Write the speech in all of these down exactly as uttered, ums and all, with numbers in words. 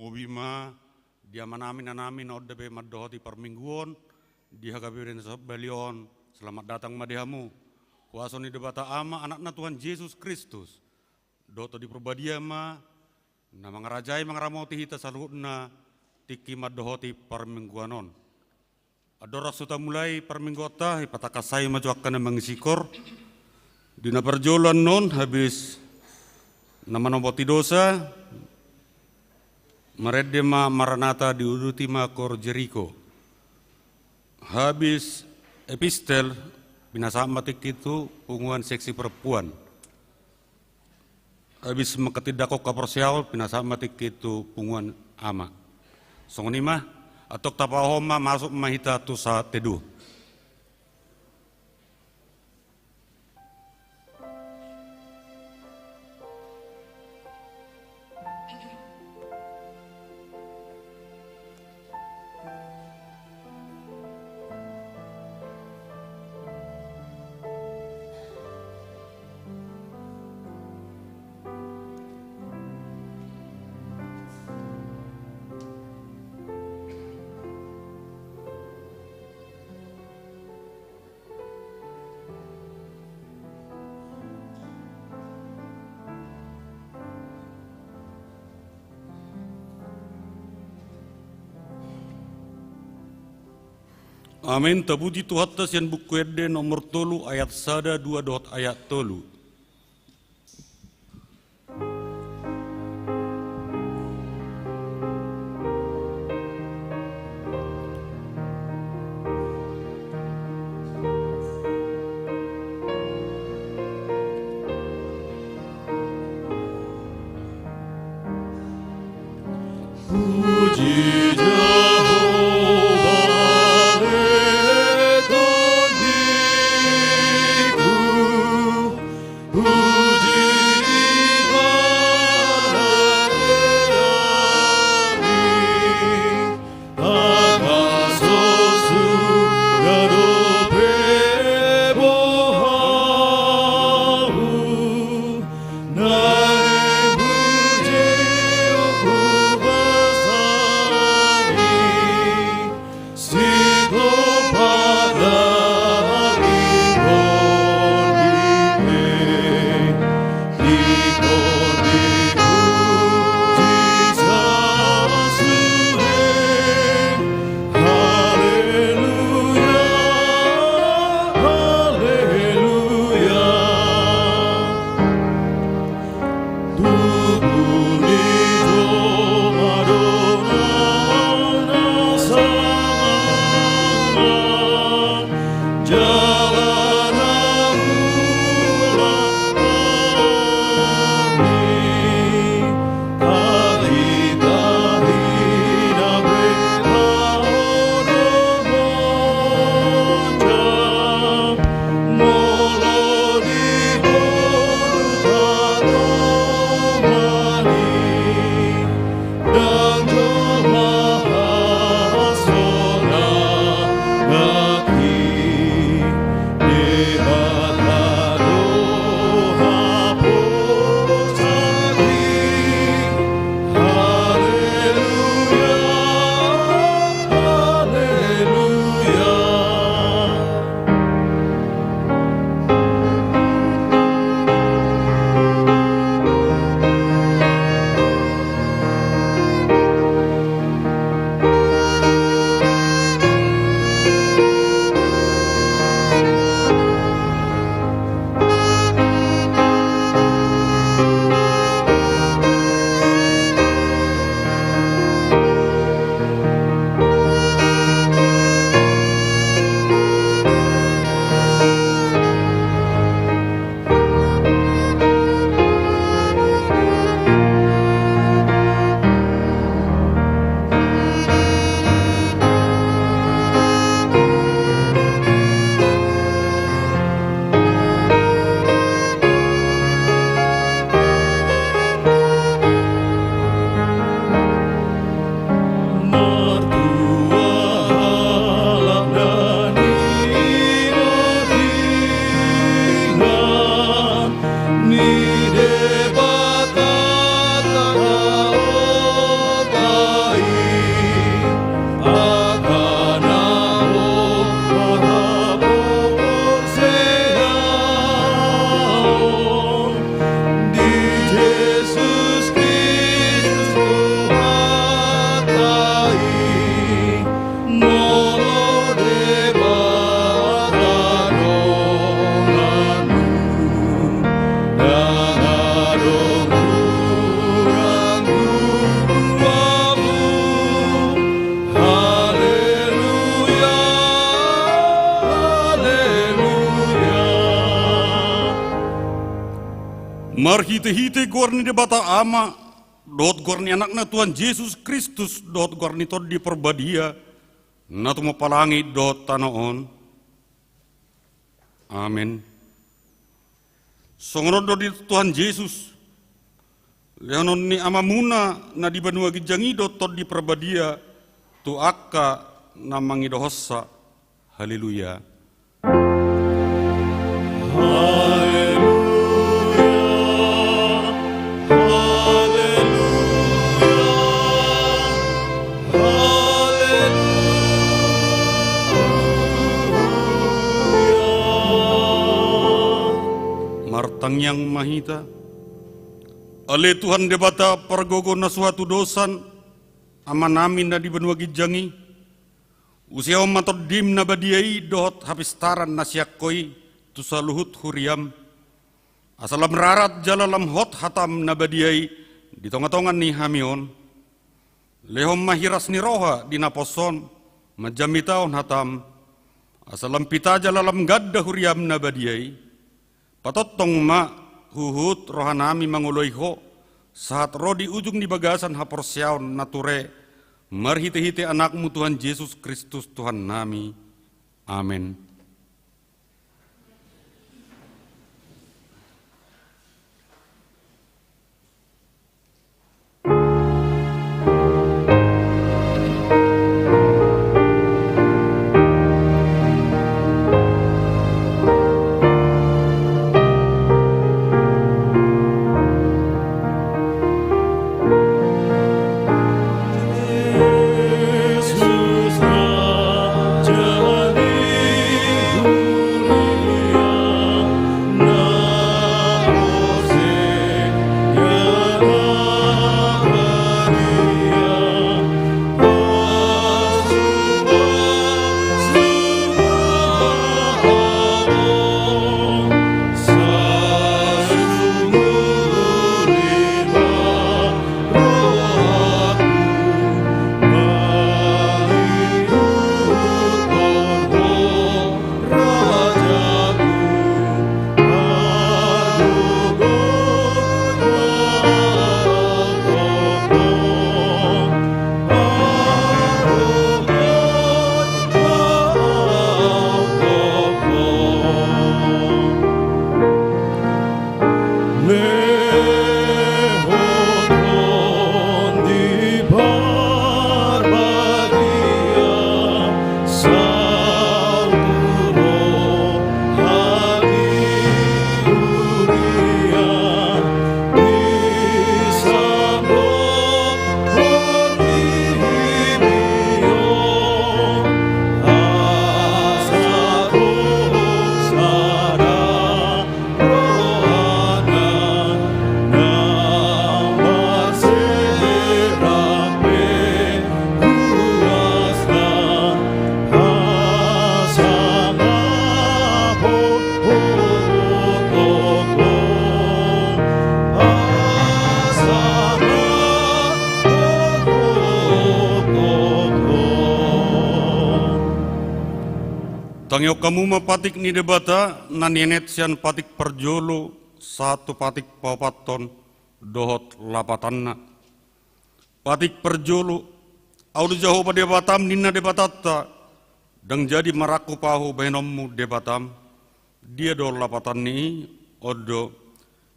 Hobi ma di amanami, inanami na on dope mandohoti parmingguon di H K B P Desa Bali on. Selamat datang ma di hamu. Huaso ni Debata Ama, Anakna Tuhan Jesus Kristus, dohot Tondi Parbadia ma na mangarajai, mangaramoti hita saluhutna tingki mandohoti parmingguon on. Andorang so tamulai parmingguonta, hupatangkas hami ma jo angka na mangisikor. Di na parjolo annon, habis na manompoti dosa, marende ma Maranatha, diuduti ma Kor Jeriko. Habis epistel, pinasahat ma tingki tu punguan seksi perempuan. Habis mangkatindangkon haporseaon, pinasahat ma tingki tu punguan ama. Songon i ma, antong tapaohom ma, masuk ma hita tu saat teduh. Amen. Tapuji Tuhanta sian Buku Ende nomor tolu, ayat sada, dua dohot ayat tolu. Puji Jahowa, e tondiku, puji ibadah, e ami. Tangkas so surga dope boha, na naeng pujion hupasahat i, sitopot dagingkon dipe. Dikon dipuji sasude. Haleluya, haleluya. Tubu ni jolma do na sahat. Jala na mulak hami, tagi-tagi na berlalu monjam, molo di boru tatomani. Ndang jolma hasonangan i, Debata do haposan i. Haleluya, haleluya. Marhite-hite goar ni Debata Ama, dohot goar ni Anakna Tuhan Jesus Kristus, dohot goar ni Tondi Parbadia, na tumompa langit dohot tano on. Amen. Songon on do didok Tuhan Jesus: Lehonon ni Amamuna na di banua ginjang i do Tondi Parbadia tu angka na mangidohonsa. Haleluya. Haleluya, haleluya, haleluya. Martangiang ma hita. Ale Tuhan Debata pargogo na so hatudosan, Amanami na di banua ginjang i, usehon ma Tondim na badia i dohot hapistaran na sian Ho i tu saluhut huriam, asa lam rarat jala lam hot hatam na badia i di tonga-tonga ni hami on. Lehon ma hiras ni roha di na pos on manjamitahon hatam, asa lam pita jala lam ganda huriam na badia i. Patongtong ma huhut rohanami mangoloi Ho, sahat ro di ujung ni bagasan haporseaon na ture, marhite-hite Anakmu Tuhan Jesus Kristus Tuhannami. Amen. Tangihon hamu ma patik ni Debata na nienet sian patik parjolo sahat tu patik paopathon dohot lapatanna. Patik parjolo. Ahu do Jahowa Debatam, ninna Debatanta, ndang jadi marangkup ahu bahenonmu Debatam. Dia do lapatan ni i? On do: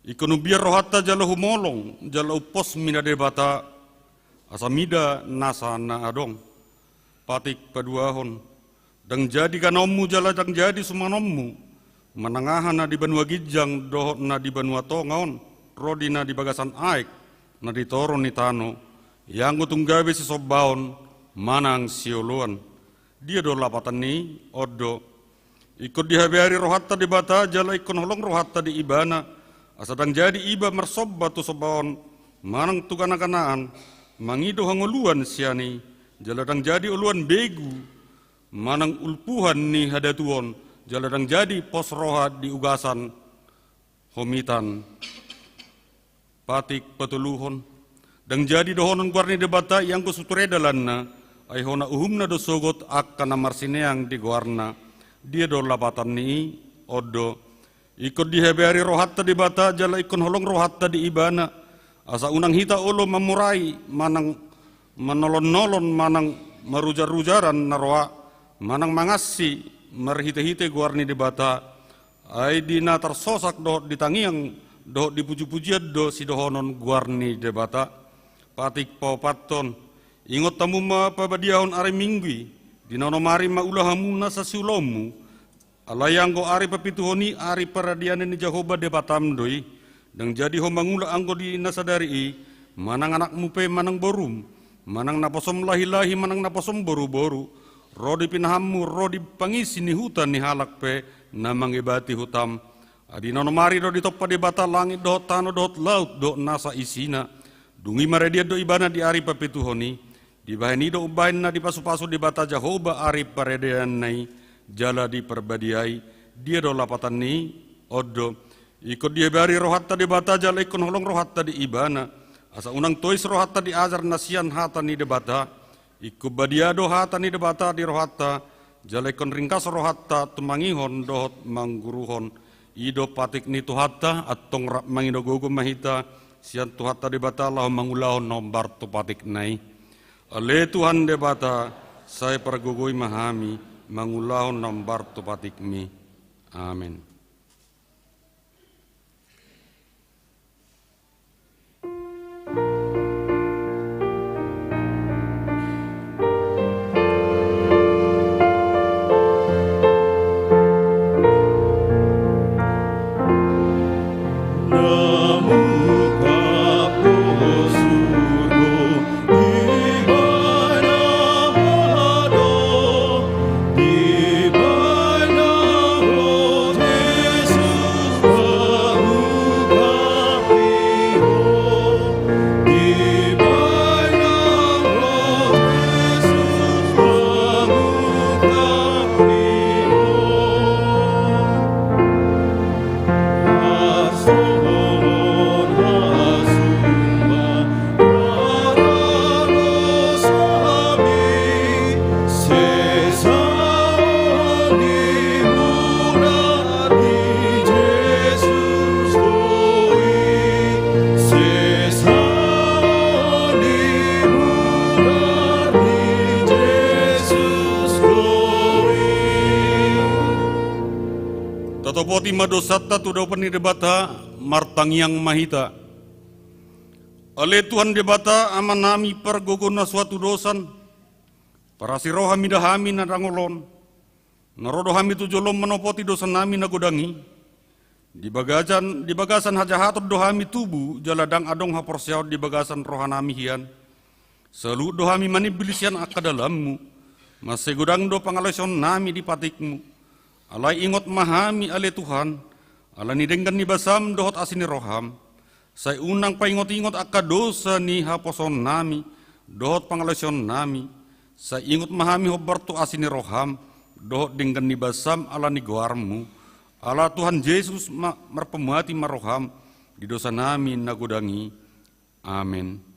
Ingkon umbiar rohanta jala humolong, jala umpos mida Debata, asa mida nasa na adong. Patik paduahon. Ndang jadi ganaonmu jala ndang jadi sumanonmu manang aha na di banua ginjang dohot na di banua tonga on, ro di na di bagasan aek, na di toru ni tano, ianggo tung gabe sisombaon manang sioloan. Dia do lapatan ni i? On do: Ingkon dihabeari rohanta Debata jala ingkon holong rohanta di Ibana, asa ndang jadi iba marsomba tu sombaon manang tu gana-ganaan, mangido hangoluan sian i, jala ndang jadi oloan begu manang ulpuhan ni hadatuon, jala ndang jadi pos roha di ugasan homitan. Patik patoluhon. Ndang jadi dohonon goar ni Debata ianggo suture dalanna, ai hona uhumna do sogot angka na marsineang di goarna. Dia do lapatan ni i? On do: Ingkon dihabari rohanta Debata jala ingkon holong rohanta di Ibana, asa unang hita olo mamurai manang manolon-nolon manang marujar-rujaran na roa manang mangansi marhite-hite goar ni Debata. Ai di na tarsosak dohot di tangiang dohot di puji-pujian do sidohonon goar ni Debata. Patik paopathon. Ingot hamu ma pabadiahon ari Minggu i, di na onom ari ma ula hamu nasa siulaonmu. Alai anggo ari papituhon i ari paradianan ni Jahowa Debatam do i. Ndang jadi ho mangula anggo di na sadari i, manang anakmu pe manang borum, manang naposom lahi-lahi manang naposom boru-boru, ro di pinahanmu, ro di pangisi ni huta ni halak pe na mangebati hutam. Ai di na onom ari do ditompa Debata langit dohot tano dohot laut dohot nasa isina. Dung i maradian do Ibana di ari papituhon i. Dibahen i do umbahen na dipasu-pasu Debata Jahowa ari paradianna i jala diparbadiai. Dia do lapatan ni i? On do. Ingkon dihabari rohanta Debata jala ingkon holong rohanta di Ibana, asa unang tois rohanta di ajar na sian hata ni Debata. Ingkon badia do hata ni Debata di rohanta, jala ingkon ringgas rohanta tumangihon dohot mangguruhon. I do patik ni Tuhanta. Antong rap mangido gogo ma hita sian Tuhanta Debata laho mangulahon na hombar tu patikna i. Ale Tuhan Debata, sai pargogoi ma hami mangulahon na hombar tu patikmi. Amen. Tatopoti ma dosanta tu adopan ni Debata, martangiang ma hita. Ale Tuhan Debata, Amanami pargogo na so hatudosan, parasi roha mida hami na dangol on. Na ro do hami tu jolom manopoti dosanami na godang i. Di bagasan, di bagasan hajahaton do hami tubu, jala ndang adong haporseaon di bagasan rohanami hian. Saluhut do hami manimbil sian angka dalanmu. Mansai godang do pangalaosionnami di patikmu. Alai ingot ma hami ale Tuhan, ala ni denggan ni basam dohot asi ni roham. Sai unang paingot-ingot angka dosa ni haposoonnami dohot pangalaosionnami. Sai ingot ma hami hombar tu asi ni roham dohot denggan ni basam ala ni goarmu. Ala Tuhan Jesus ma, marpamuati ma roham di dosanami na godang i. Amen.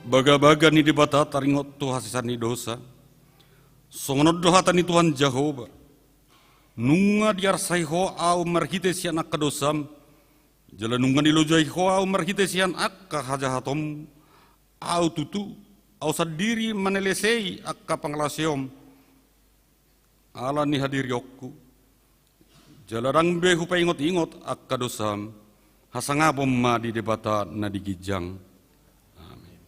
Bagabaga ni Debata taringot tu hasesaan ni dosa. Songon on do hata ni Tuhan Jahowa: Nunga diarsai ho ahu marhite sian angka dosam, jala nunga dilojai ho ahu marhite sian angka hajahatonmu. Ahu tutu, ahu sandiri manelesei angka pangalaosion ala ni hadirionku. Jala ndang be hupaingot-ingot angka dosam. Hasangapon ma di Debata na di ginjang. Amen.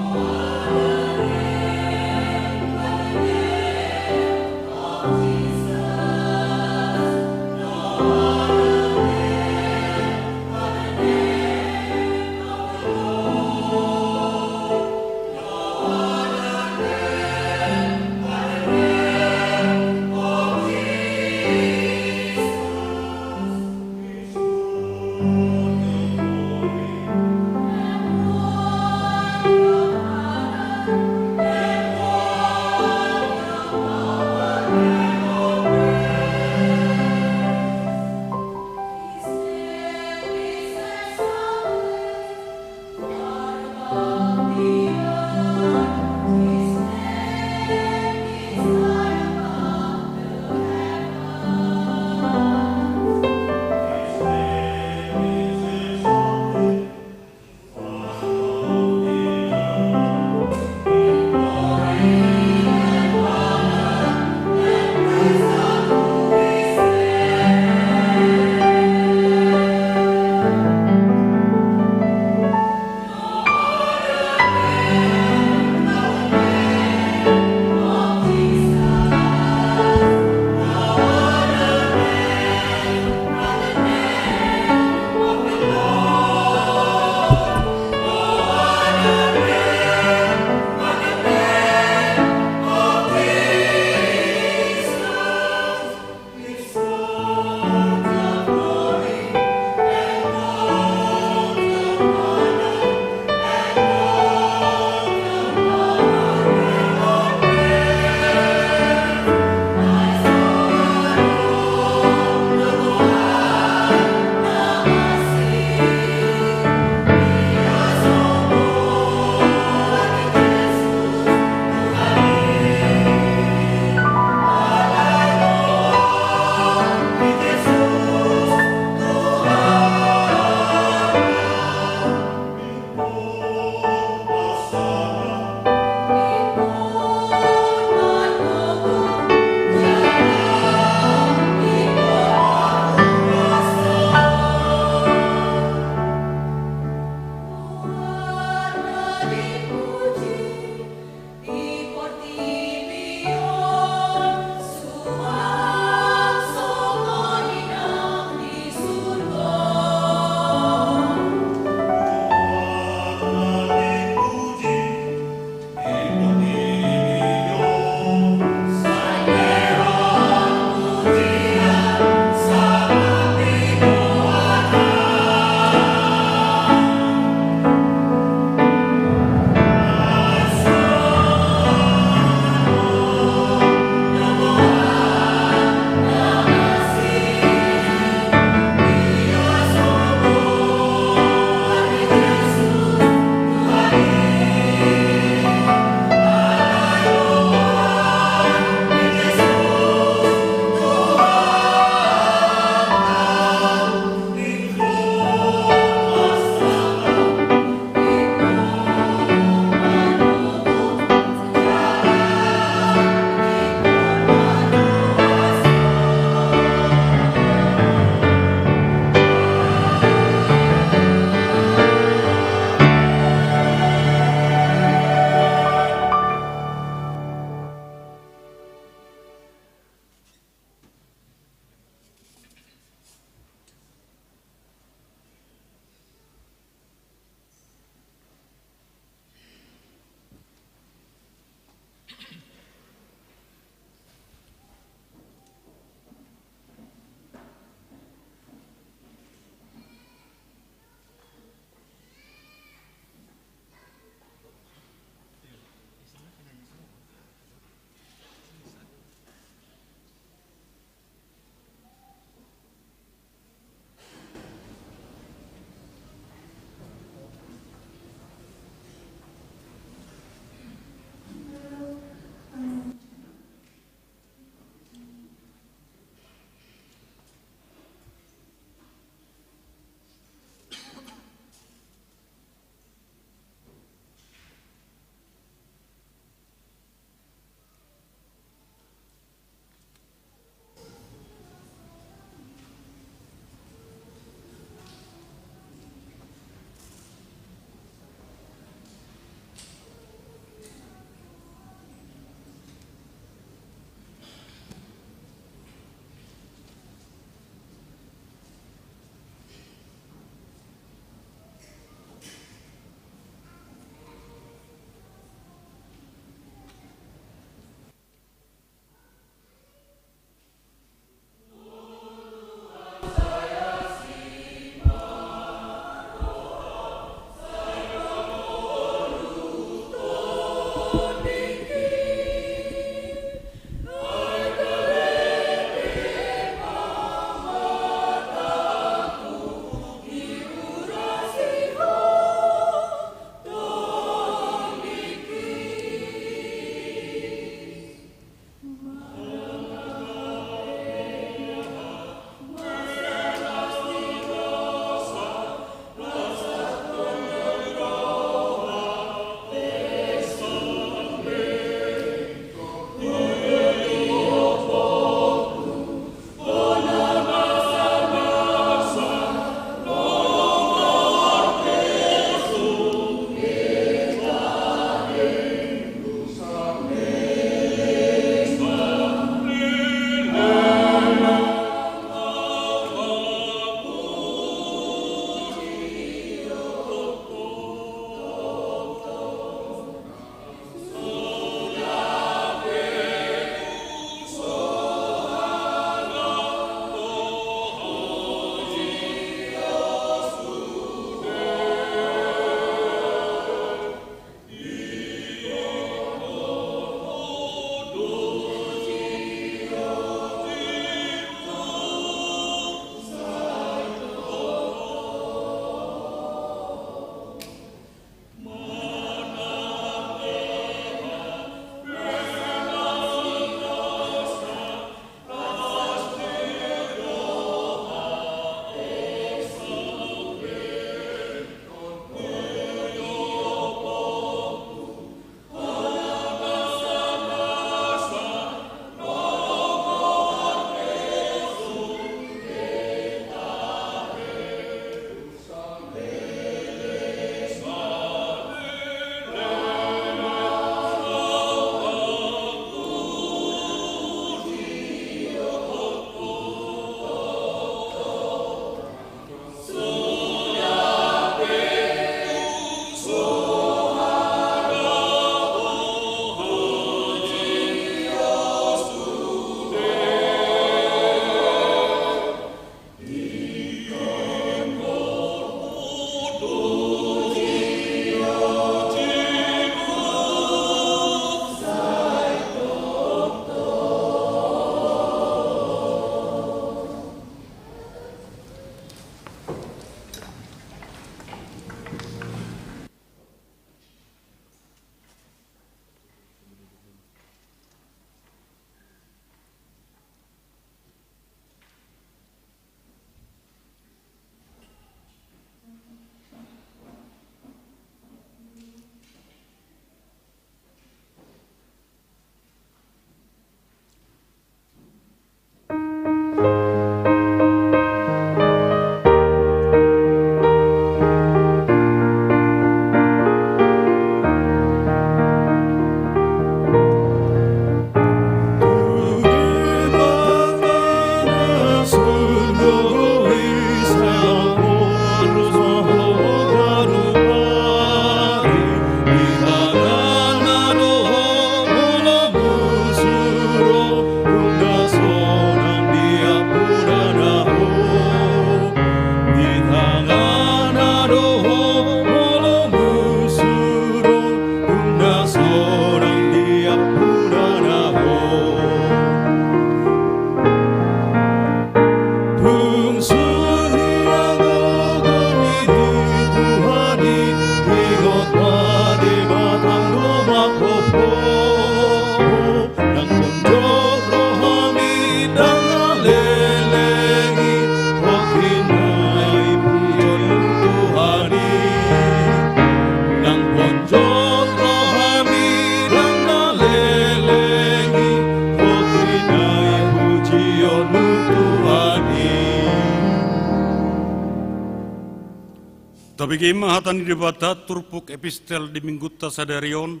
Tabege ma hata ni Debata turpuk epistel di minggunta sadari on,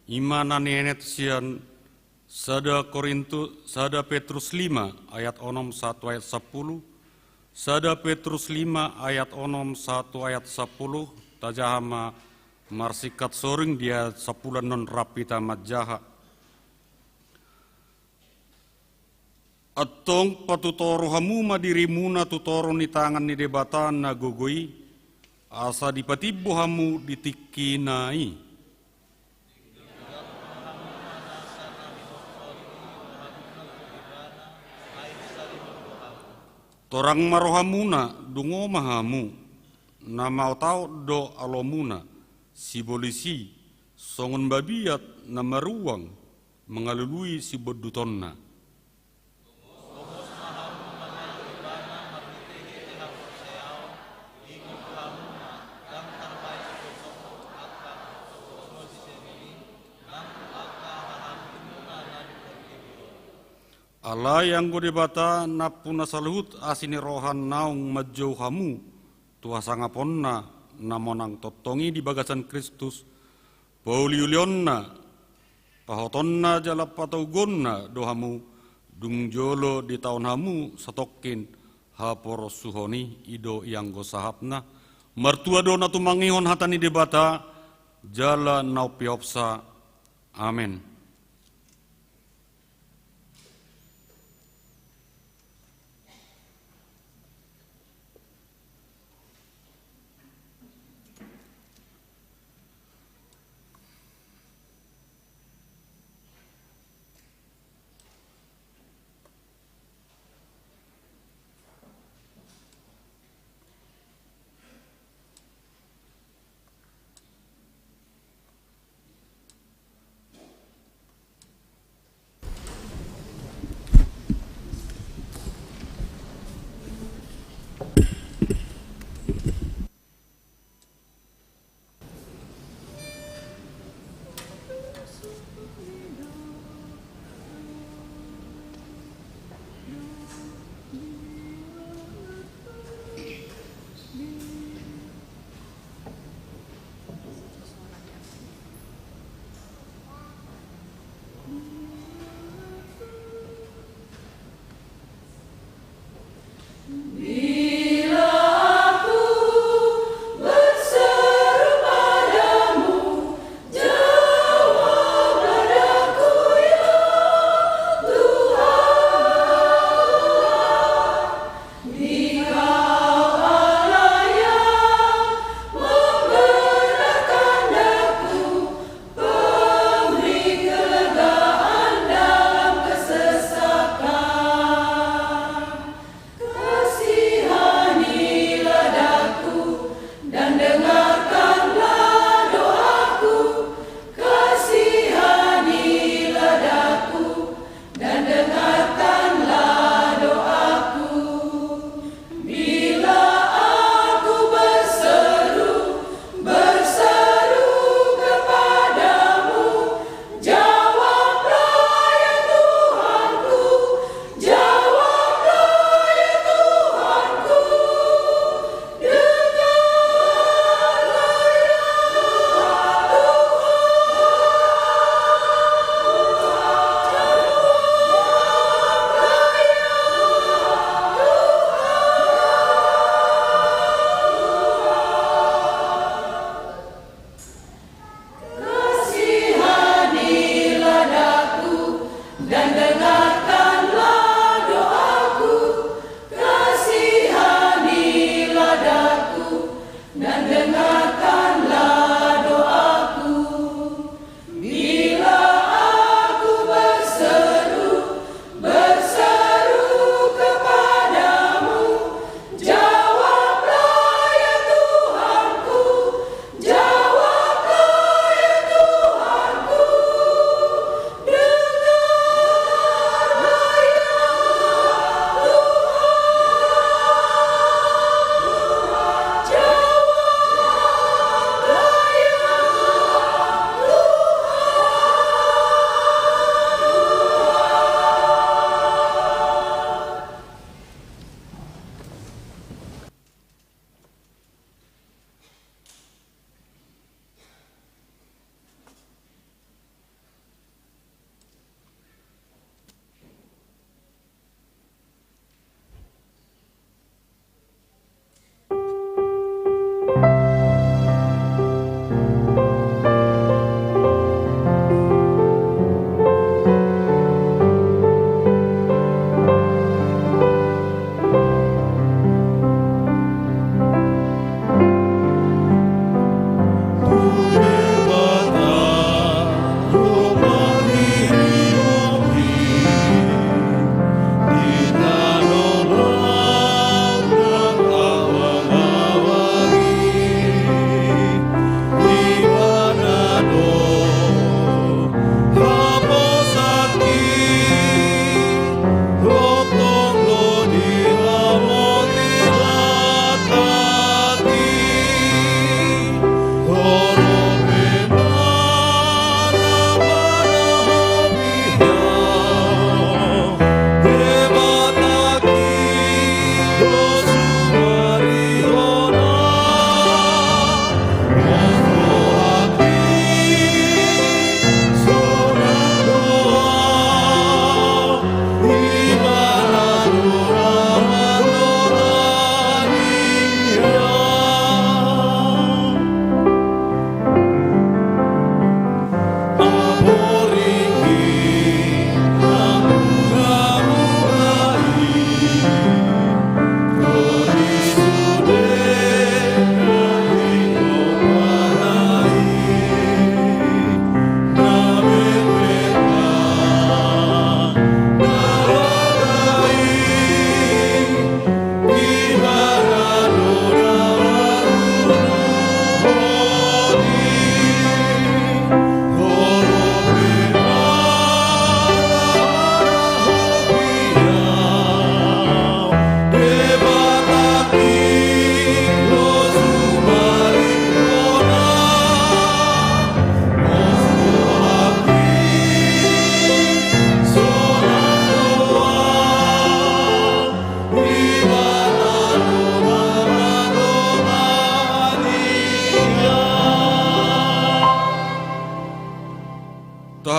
i ma na nienet sian sada Korintus, sada Petrus lima ayat onom sahat tu ayat sampulu, sada Petrus lima ayat onom sahat tu ayat sampulu, tajaha ma marsingkat soring di ayat sampulu annon rap hita manjaha. Antong patutoru hamu ma dirimuna tu toru ni tangan ni Debata na gogo i, asa dipatimbo hamu di tingkina i. Torang ma rohamuna, dungo ma hamu, na maotaot do alomuna, sibolis i, songon babiat na maruang, mangalului sibondutonna. Alai anggo Debata nampuna saluhut asi ni roha naung manjou hamu tu hasangaponna na monang tongtong i di bagasan Kristus, pauliulionna, pahotonna jala pataugonna do hamu, dung jolo ditaon hamu satongkin haporusuhon i. I do ianggo sahapna. Martua do na tumangihon hata ni Debata jala na umpeopsa. Amen.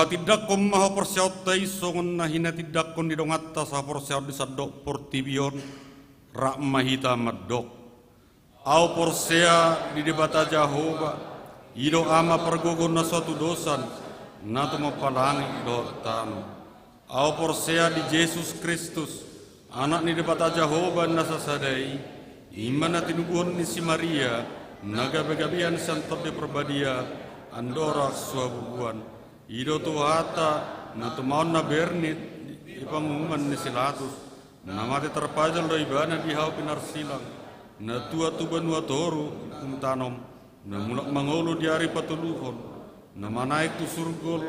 Tindanghon ma haporseaonta i songon na hinatindanghon ni donganta sahaporseaon di sandok portibi on, rap ma hita mandok. Ahu porsea di Debata Jahowa, i do Ama pargogo na so hatudosan, na tumompa langit dohot tano. Ahu porsea di Jesus Kristus, Anak ni Debata Jahowa na sasada i, i ma na tinubuhon ni si Maria, na gabegabean sian Tondi Parbadia, andorang so habubuhan. I do Tuhanta, na tumaon na bernit di panguhuman ni si Latus, na mate tarpajal do ibana di hau pinarsilang, na tua tu banua toru dipungtanom, na mulak mangolu di ari patoluhon, na manaek tu surgo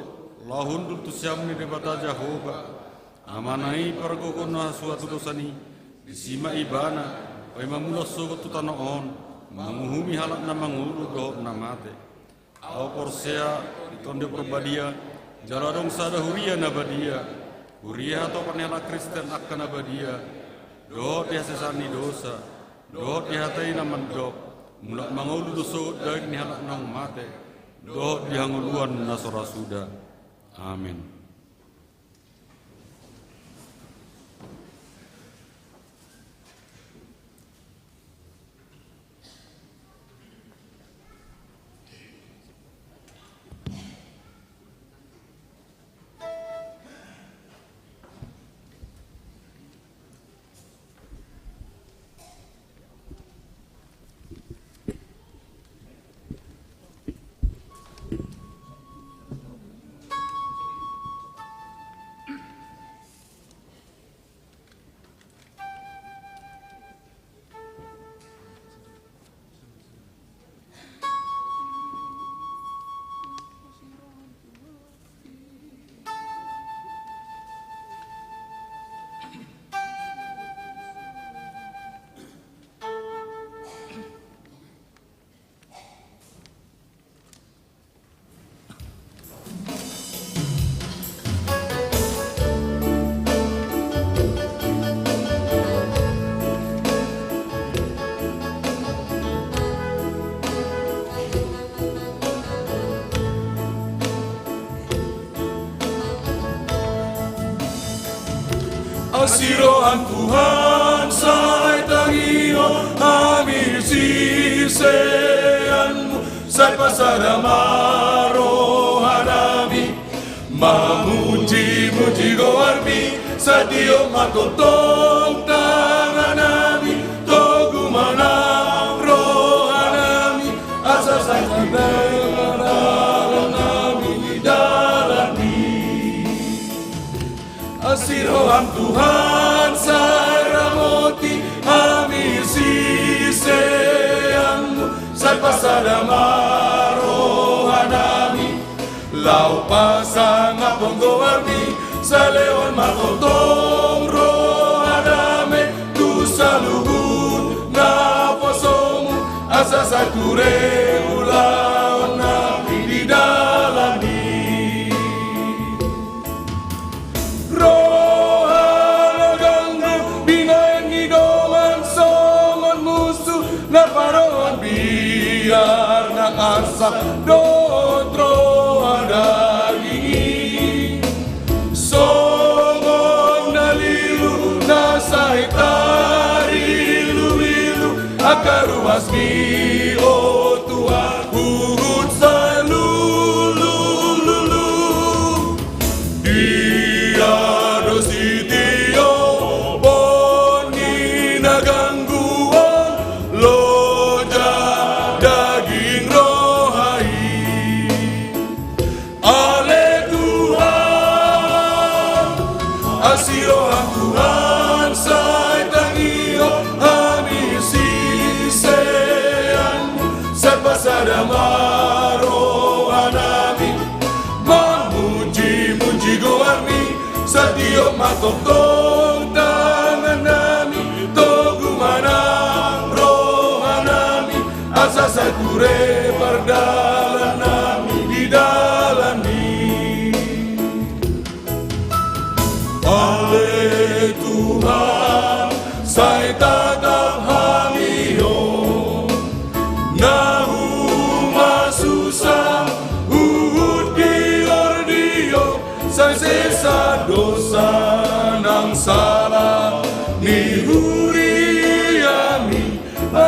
laho hundul tu siamun ni Debata Jahowa, Amana i pargogo na so hatudosan i, disi ma ibana, paima mulak sogot tu tano on, manguhumi halak na mangolu dohot na mate. Ahu porsea di Tondi Parbadia, jala adong sada huria na badia, huria hatopan ni halak Kristen angka na badia, dohot di hasesaan ni dosa, dohot di hata i na mandok, mulak mangolu do sogot daging ni halak naung mate, dohot di hangoluan na so ra suda. Amin. Asi roham Tuhan, sai tangihon hami siseanmu, sai pasada ma rohanami mamujimuji goarmi, sai tio ma tongtong tanganami, togu ma nang rohanami, asa sai tangihon hami di dalanmi. Asi roham Tuhan, sai ramoti hami siseanmu, sai pasada ma rohanami laho pasangaphon goarmi, sai lehon ma tongtong roha dame tu saluhut naposomu, asa sai ture ulaonnami di dalanmi. Roha na ganggu, binahen ni dongan songon musu, na parohon biar na arsak dohot roha daging i. Songon na lilu na sai tariluilu angka ruasmi, o Tuhan, huhut sai lulululu. Dia do sitiopon ni na ganggu on, loja daging roha i. Ale Tuhan, asi roham Tuhan, sai tangihon hami siseanmu, sai pasada ma rohanami mamujimuji goarmi, sai tiop ma tongtong tangannami, togu ma nang rohanami, asa sai ture pardalannami di dalanmi. Ale Tuhan, sai tatap hami on, na humasusa huhut diordior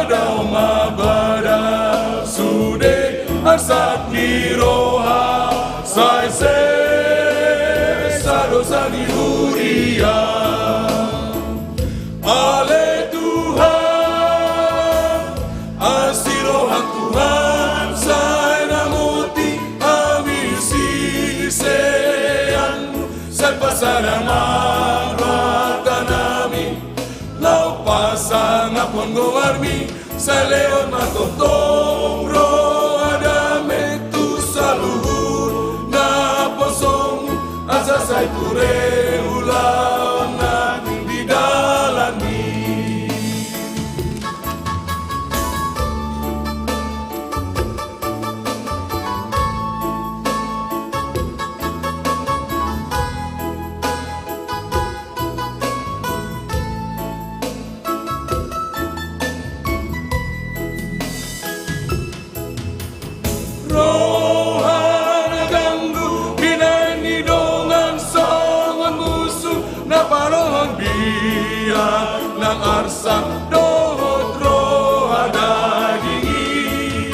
Dao ma bada sude arsak ni roha, sai sesa dosa ni huria. Ale Tuhan, asi roham Tuhan, sai ramoti hami siseanmu, sai pasada ma roha nami, laho pasangaphon goarmi, sai lehon ma tongtong roha dame tu saluhut naposomu, asa sai ture ulaon nami di dalanmi. Roha na ganggu, binahen ni dongan songon musu, na palohon biar nang arsak dohot roha daging i.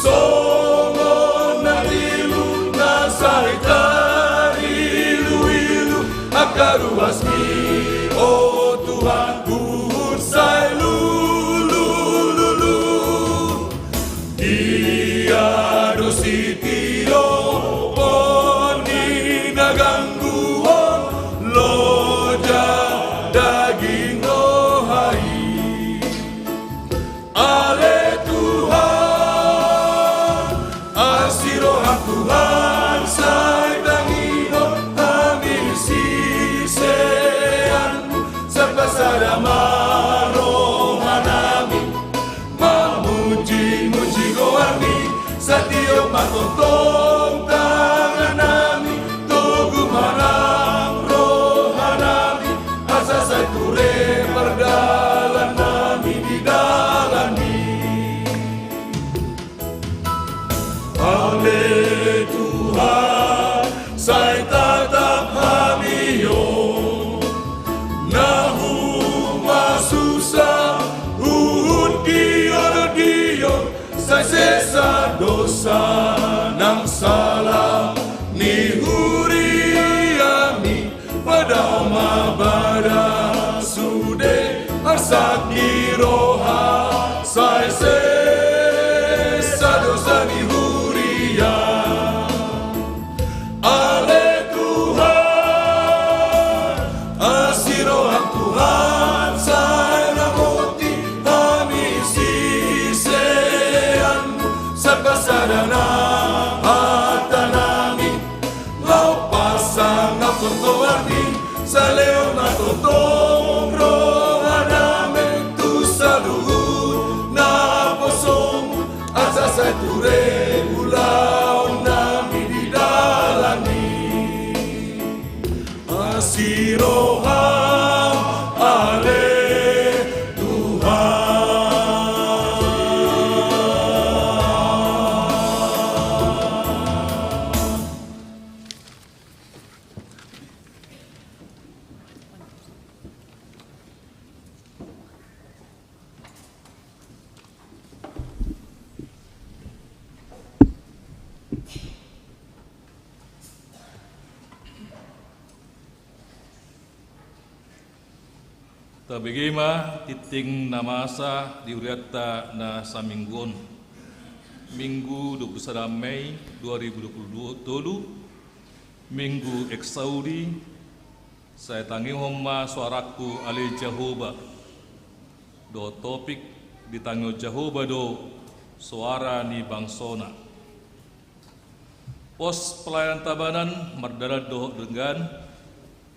Songon na tilu na sai tariluilu angka ruasmi, o Tuhan, huhut sai lulululu. Dia do sitiopon ni na ganggu on, loja daging roha i. Ale Tuhan, asi roham Tuhan, sai tangihon hami siseanmu, sai pasada ma roha nami, mamujimuji goarmi, sai tiop ma tongtong tangan nami, togu ma nang roha nami, asa sai ture pardalan nami di dalanmi. Ale Tuhan, sai tatap hami on, na humasusa huhut diodion, sai sesa dosa nang sala ni huriami. Padao ma bada sude arsak ni roha, sai sesa dosa ni huria. Ale Tuhan, asi roham Tuhan, sai ramoti hami siseanmu, sai pasada ma hata nami, laho pasangaphon goarmi, sai lehon ma tongtong roha nami tu saluhut naposomu, asa sai ture ulaon nami di dalanmi. Asi roham, ale Tuhan. Tabege ma tingting na masa di hurianta na saminggu on. Minggu dua puluh sada Mei dua ribu dua puluh tolu, Minggu Exaudi, sai tangihon ma soarangku ale Jahowa. Dohot topik, ditangihon Jahowa do soara ni bangsona. Pos pelayanan Tabanan mardalan dohot denggan,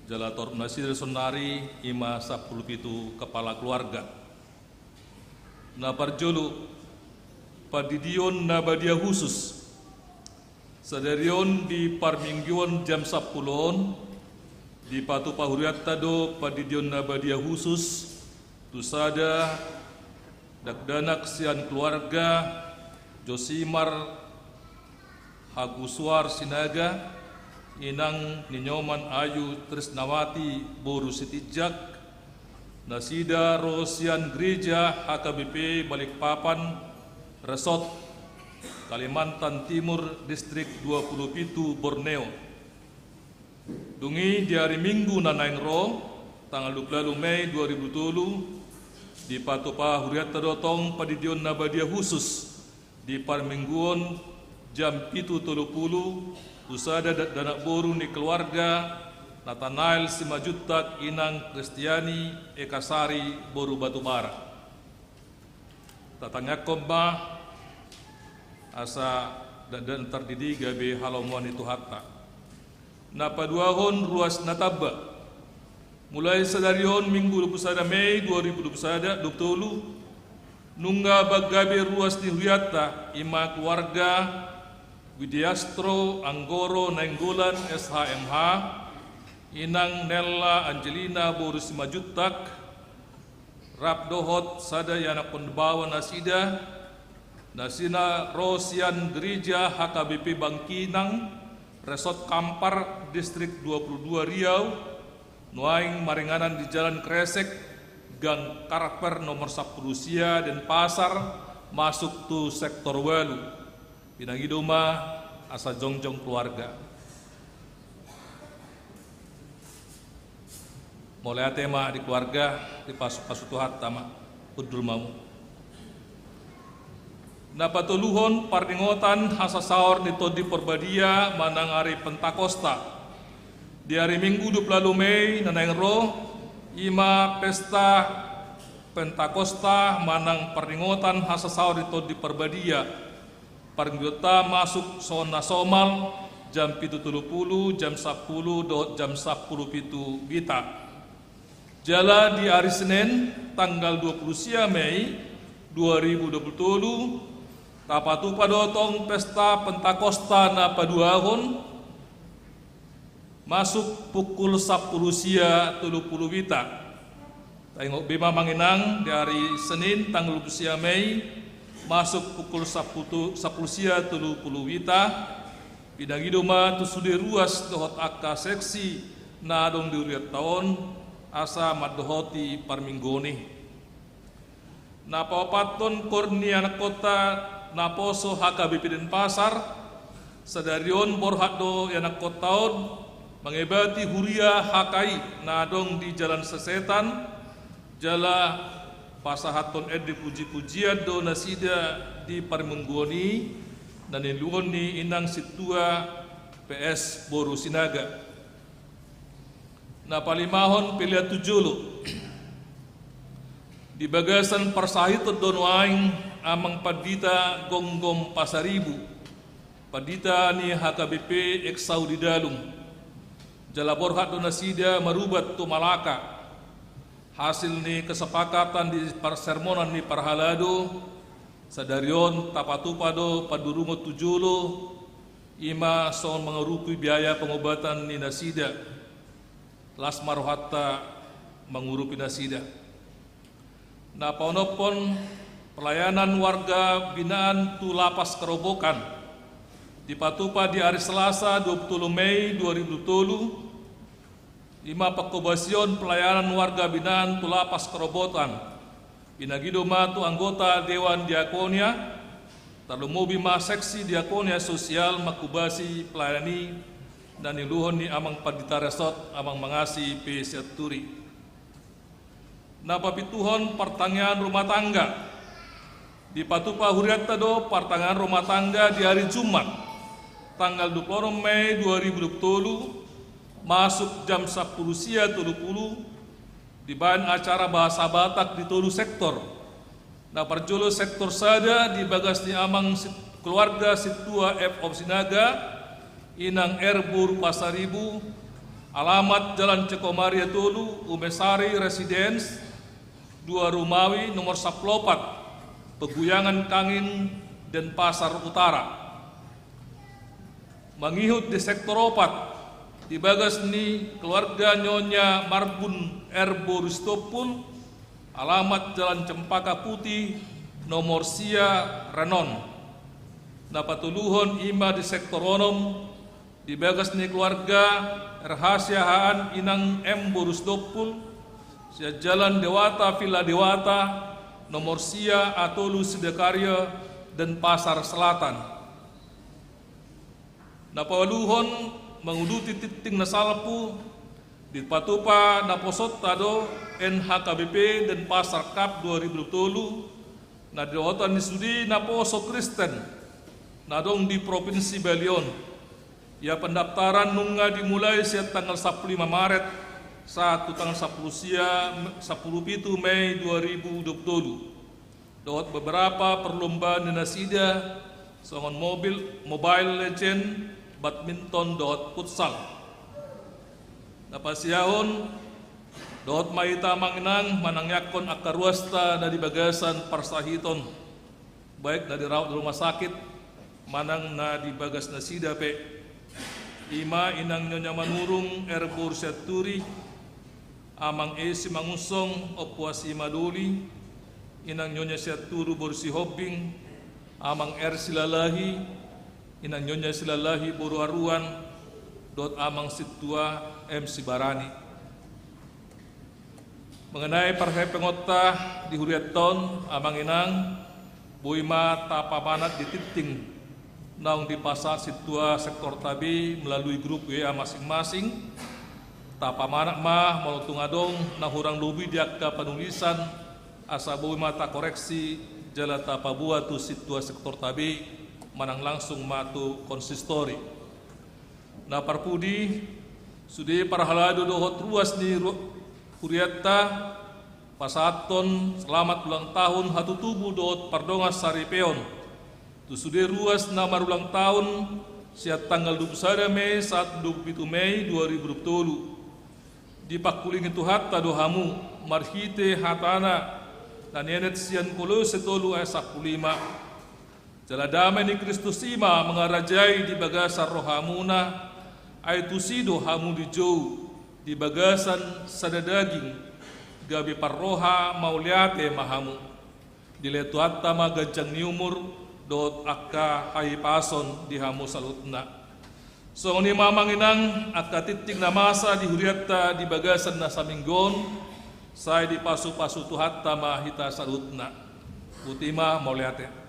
jala torop nasida saonari i ma sampulu pitu kepala keluarga. Na parjolo, pandidion na badia husus. Sadari on di parmingguon jam sampulu on, dipatupa hurianta do pandidion na badia husus tu sada dakdanak sian keluarga Josimar Hagusuar Sinaga, inang ni Nyoman Ayu Trisnawati boru Sitinjak, Nasida ro sian Gereja H K B P Balikpapan, Resort Kalimantan Timur, Distrik dua puluh pitu, Borneo. Dung i di ari Minggu na naeng ro, tanggal dua puluh ualu Mei dua ribu tolu, dipatupa hurianta do tong pandidion na badia husus di parmingguon jam pitu tolu pulu, tu sada dakdanak boru ni keluarga Natanael Simanjuntak, Inang Kristiani Ekasari, boru Batubara. Tatangiangkon ma asa dakdanak tardidi gabe halomoan ni Tuhanta. Na paduahon, ruas na tamba. Mulai sadari on, Minggu dua puluh sada Mei dua ribu dua puluh sada, dua puluh tolu, nunga gabe ruas ni hurianta, i ma keluarga Widiastro Anggoro Nainggolan, S H M H, Inang Nella Angelina boru Simanjuntak, rap dohot sada ianakhon baoa nasida, nasida ro sian Gereja H K B P Bangkinang, Resort Kampar, Distrik dua puluh dua, Riau, nuaeng maringanan di Jalan Kresek, Gang Karper nomor sampulu sia, Denpasar, masuk tu sektor ualu. Pinangido ma asa jongjong keluarga. Mauliate ma di keluarga, dipasupasu Tuhanta ma, hundul ma hamu. Na patoluhon, pardingotan hasasaor ni Tondi Parbadia manang ari Pentakosta. Di ari Minggu dua puluh ualu Mei na naeng ro, i ma pesta Pentakosta manang pardingotan hasasaor ni Tondi Parbadia. Parmingguonta masuk songon na somal, jam pitu tolu pulu, jam sampulu dohot jam sampulu pitu wita. Jala di ari Senen, tanggal dua puluh sia Mei dua ribu dua puluh tolu, tapatupa do tong pesta Pentakosta na paduahon, masuk pukul sampulu sia tolu pulu wita. Taingot be ma amang inang, di ari Senin tanggal dua puluh sia Mei, masuk pukul sampulu, sampulu sia tolu pulu wita. Pinangido ma tu sude ruas dohot angka seksi na adong di hurianta on, asa mandohoti parmingguon i. Na paopathon, koor ni ianakkonta naposo H K B P Denpasar. Sadari on borhat do ianakkonta on mangebati huria H K I na adong di Jalan Sesetan, jala pasahathon ende pujipujian do nasida di parmingguon i, na niluhon ni inang sintua P S boru Sinaga. Na palimahon, pelean tu jolo. Di bagasan parsahiton do nuaeng amang pandita Gomgom Pasaribu, pandita ni H K B P Eksaudi Dalung. Jala borhat do nasida marubat tu Malaka. Hasil ni kesepakatan di parsermonan ni parhalado, sadari on tapatupa do pandurungon tu jolo, i ma songon mangurupi biaya pengobatan ni nasida. Las ma rohanta mangurupi nasida. Na paonomhon, pelayanan warga binaan tu Lapas Kerobokan dipatupa di ari Selasa dua puluh tolu Mei dua ribu dua puluh tolu, i ma pangkobasion pelayanan warga binaan tu Lapas Kerobokan. Pinangido ma tu anggota Dewan Diakonia, tarlumobi ma seksi diakonia sosial mangkobasi pelayanan i, na niluhon ni amang pandita resort, amang Mangasi P. Sianturi. Na papituhon, partangiangan rumah tangga. Dipatupa hurianta do partangiangan rumah tangga di ari Jumat, tanggal dua puluh onom Mei dua ribu dua puluh tolu, masuk jam sampulu sia tolu pulu, dibaen acara bahasa Batak di tolu sektor. Na parjolo sektor sada di bagas ni amang si-, keluarga sintua F. Om Sinaga, Inang R. boru Pasaribu, alamat Jalan Cikomaria tolu, Umesari Residence, dua Rumawi, nomor sampulu opat, Peguyangan Kangin, Denpasar Utara. Mangihut di sektor opat, di bagas ni keluarga Nyonya Marbun R. boru Sitompul, alamat Jalan Cempaka Putih, nomor sia, Renon. Na patoluhon, i ma di sektor onom, di bagas ni keluarga R. Siahaan Inang M. boru Sitompul, Sian Jalan Dewata Villa Dewata, nomor sia A tolu Sidakarya, Denpasar Selatan. Na paluahon, manguduti tingting na salpu, dipatupa naposonta do N H K B P Denpasar Cup dua ribu dua puluh tolu, na didohotan ni sude naposo Kristen na adong di Provinsi Bali on. Ia pendaftaran nunga dimulai sian tanggal sampulu lima Maret sahat tu tanggal sampulu sia, sampulu pitu Mei dua ribu dua puluh tolu. Dohot beberapa perlombaan ni nasida, songon mobil, Mobile Legend, badminton, dohot futsal. Na pasiahon, dohot ma hita amang inang manangiangkon angka ruasta na di bagasan parsahiton, baik na dirawat di rumah sakit, manang na di bagas nasida pe. I ma inang Nyonya Manurung R boru Sianturi, amang E Simangunsong, ompu A Simadoli, inang Nyonya Sianturi boru Sihombing, amang R Silalahi, inang Nyonya Silalahi boru Aruan, dohot amang sintua M Sibarani. Mengenai parhepengonta di hurianta on, amang inang, boi ma tapamanat di tingting naung dipasahat sintua sektorta B melalui grup W A masing-masing. Tapamanat ma molo tung adong na hurang lobi di angka panulisan, asa boi ma takoreksi jala tapaboa tu sintua sektorta B manang langsung ma tu konsistori. Na parpudi, sude parhalado dohot ruas ni ru-, hurianta, pasahathon selamat ulang tahun hatutubu dohot pardongan saripeon tu sude ruas na marulang tahun sian tanggal dua puluh sada Mei sahat dua puluh pitu Mei dua ribu dua puluh tolu. Dipangkulingi Tuhanta do hamu marhite hatana na nienet sian Kolose tolu ayat sampulu lima. Jala dame ni Kristus i ma mangarajai di bagasan rohamuna, ai tusi do hamu dijou di bagasan sada daging, gabe parroha mauliate ma hamu. Dilehon Tuhanta ma ganjang ni umur dohot angka hahipason di hamu saluhutna. Songon i ma amang inang angka tingting na masa di hurianta di bagasan na saminggu on, sai dipasupasu Tuhanta ma hita saluhutna. Botima, mauliate.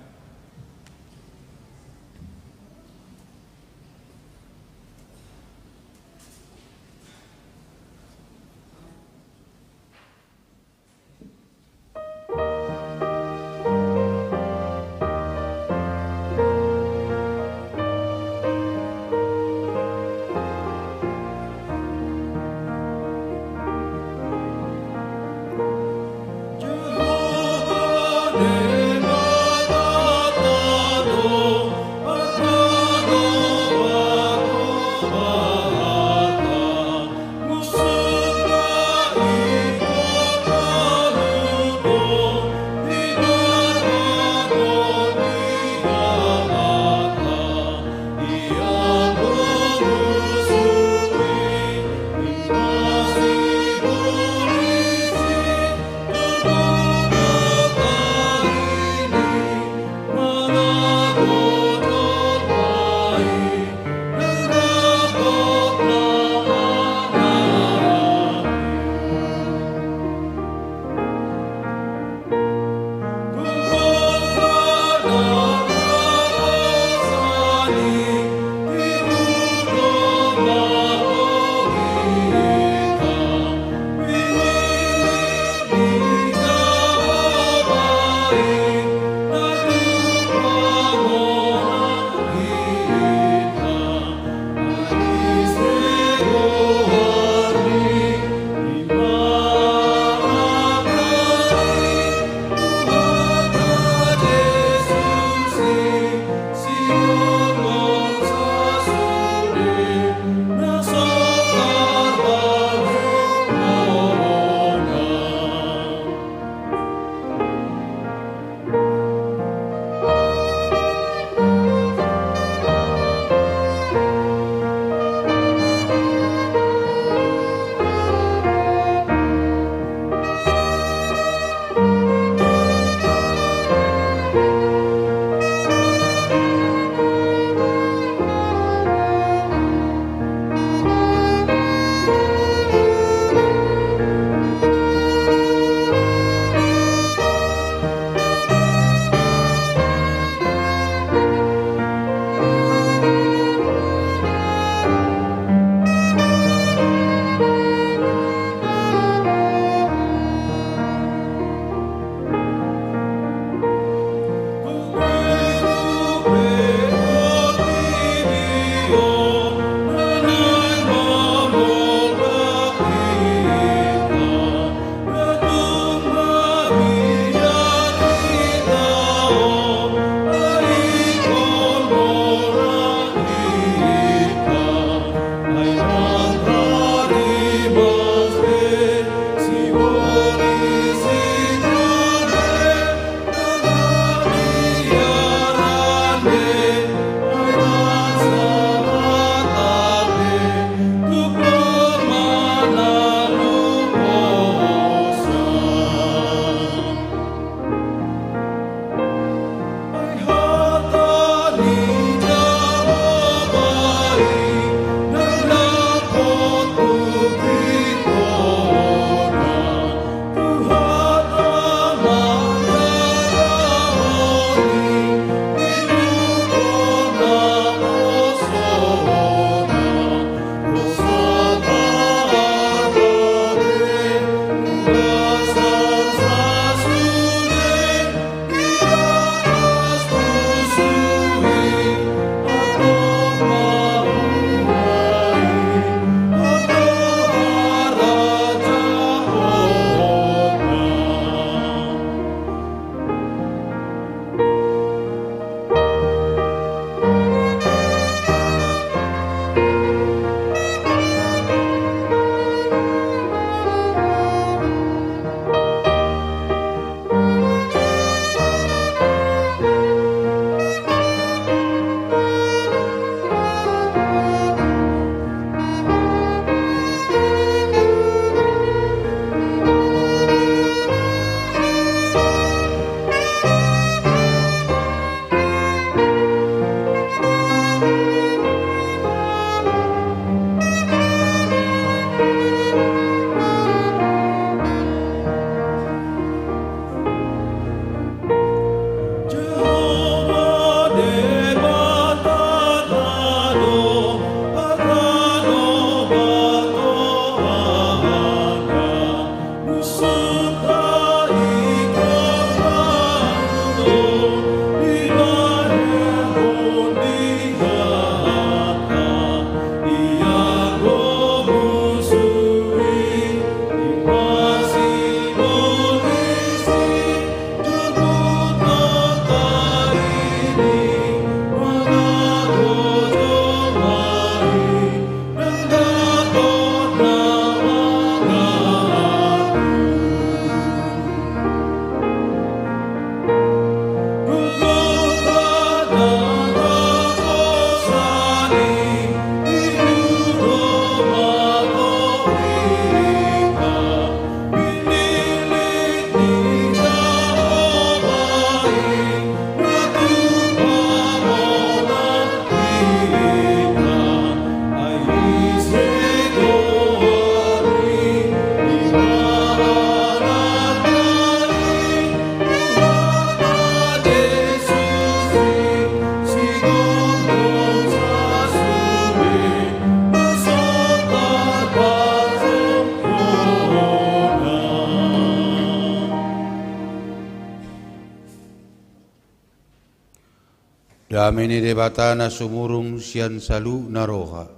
Dame ni Debata na sumurung sian saluhutna roha,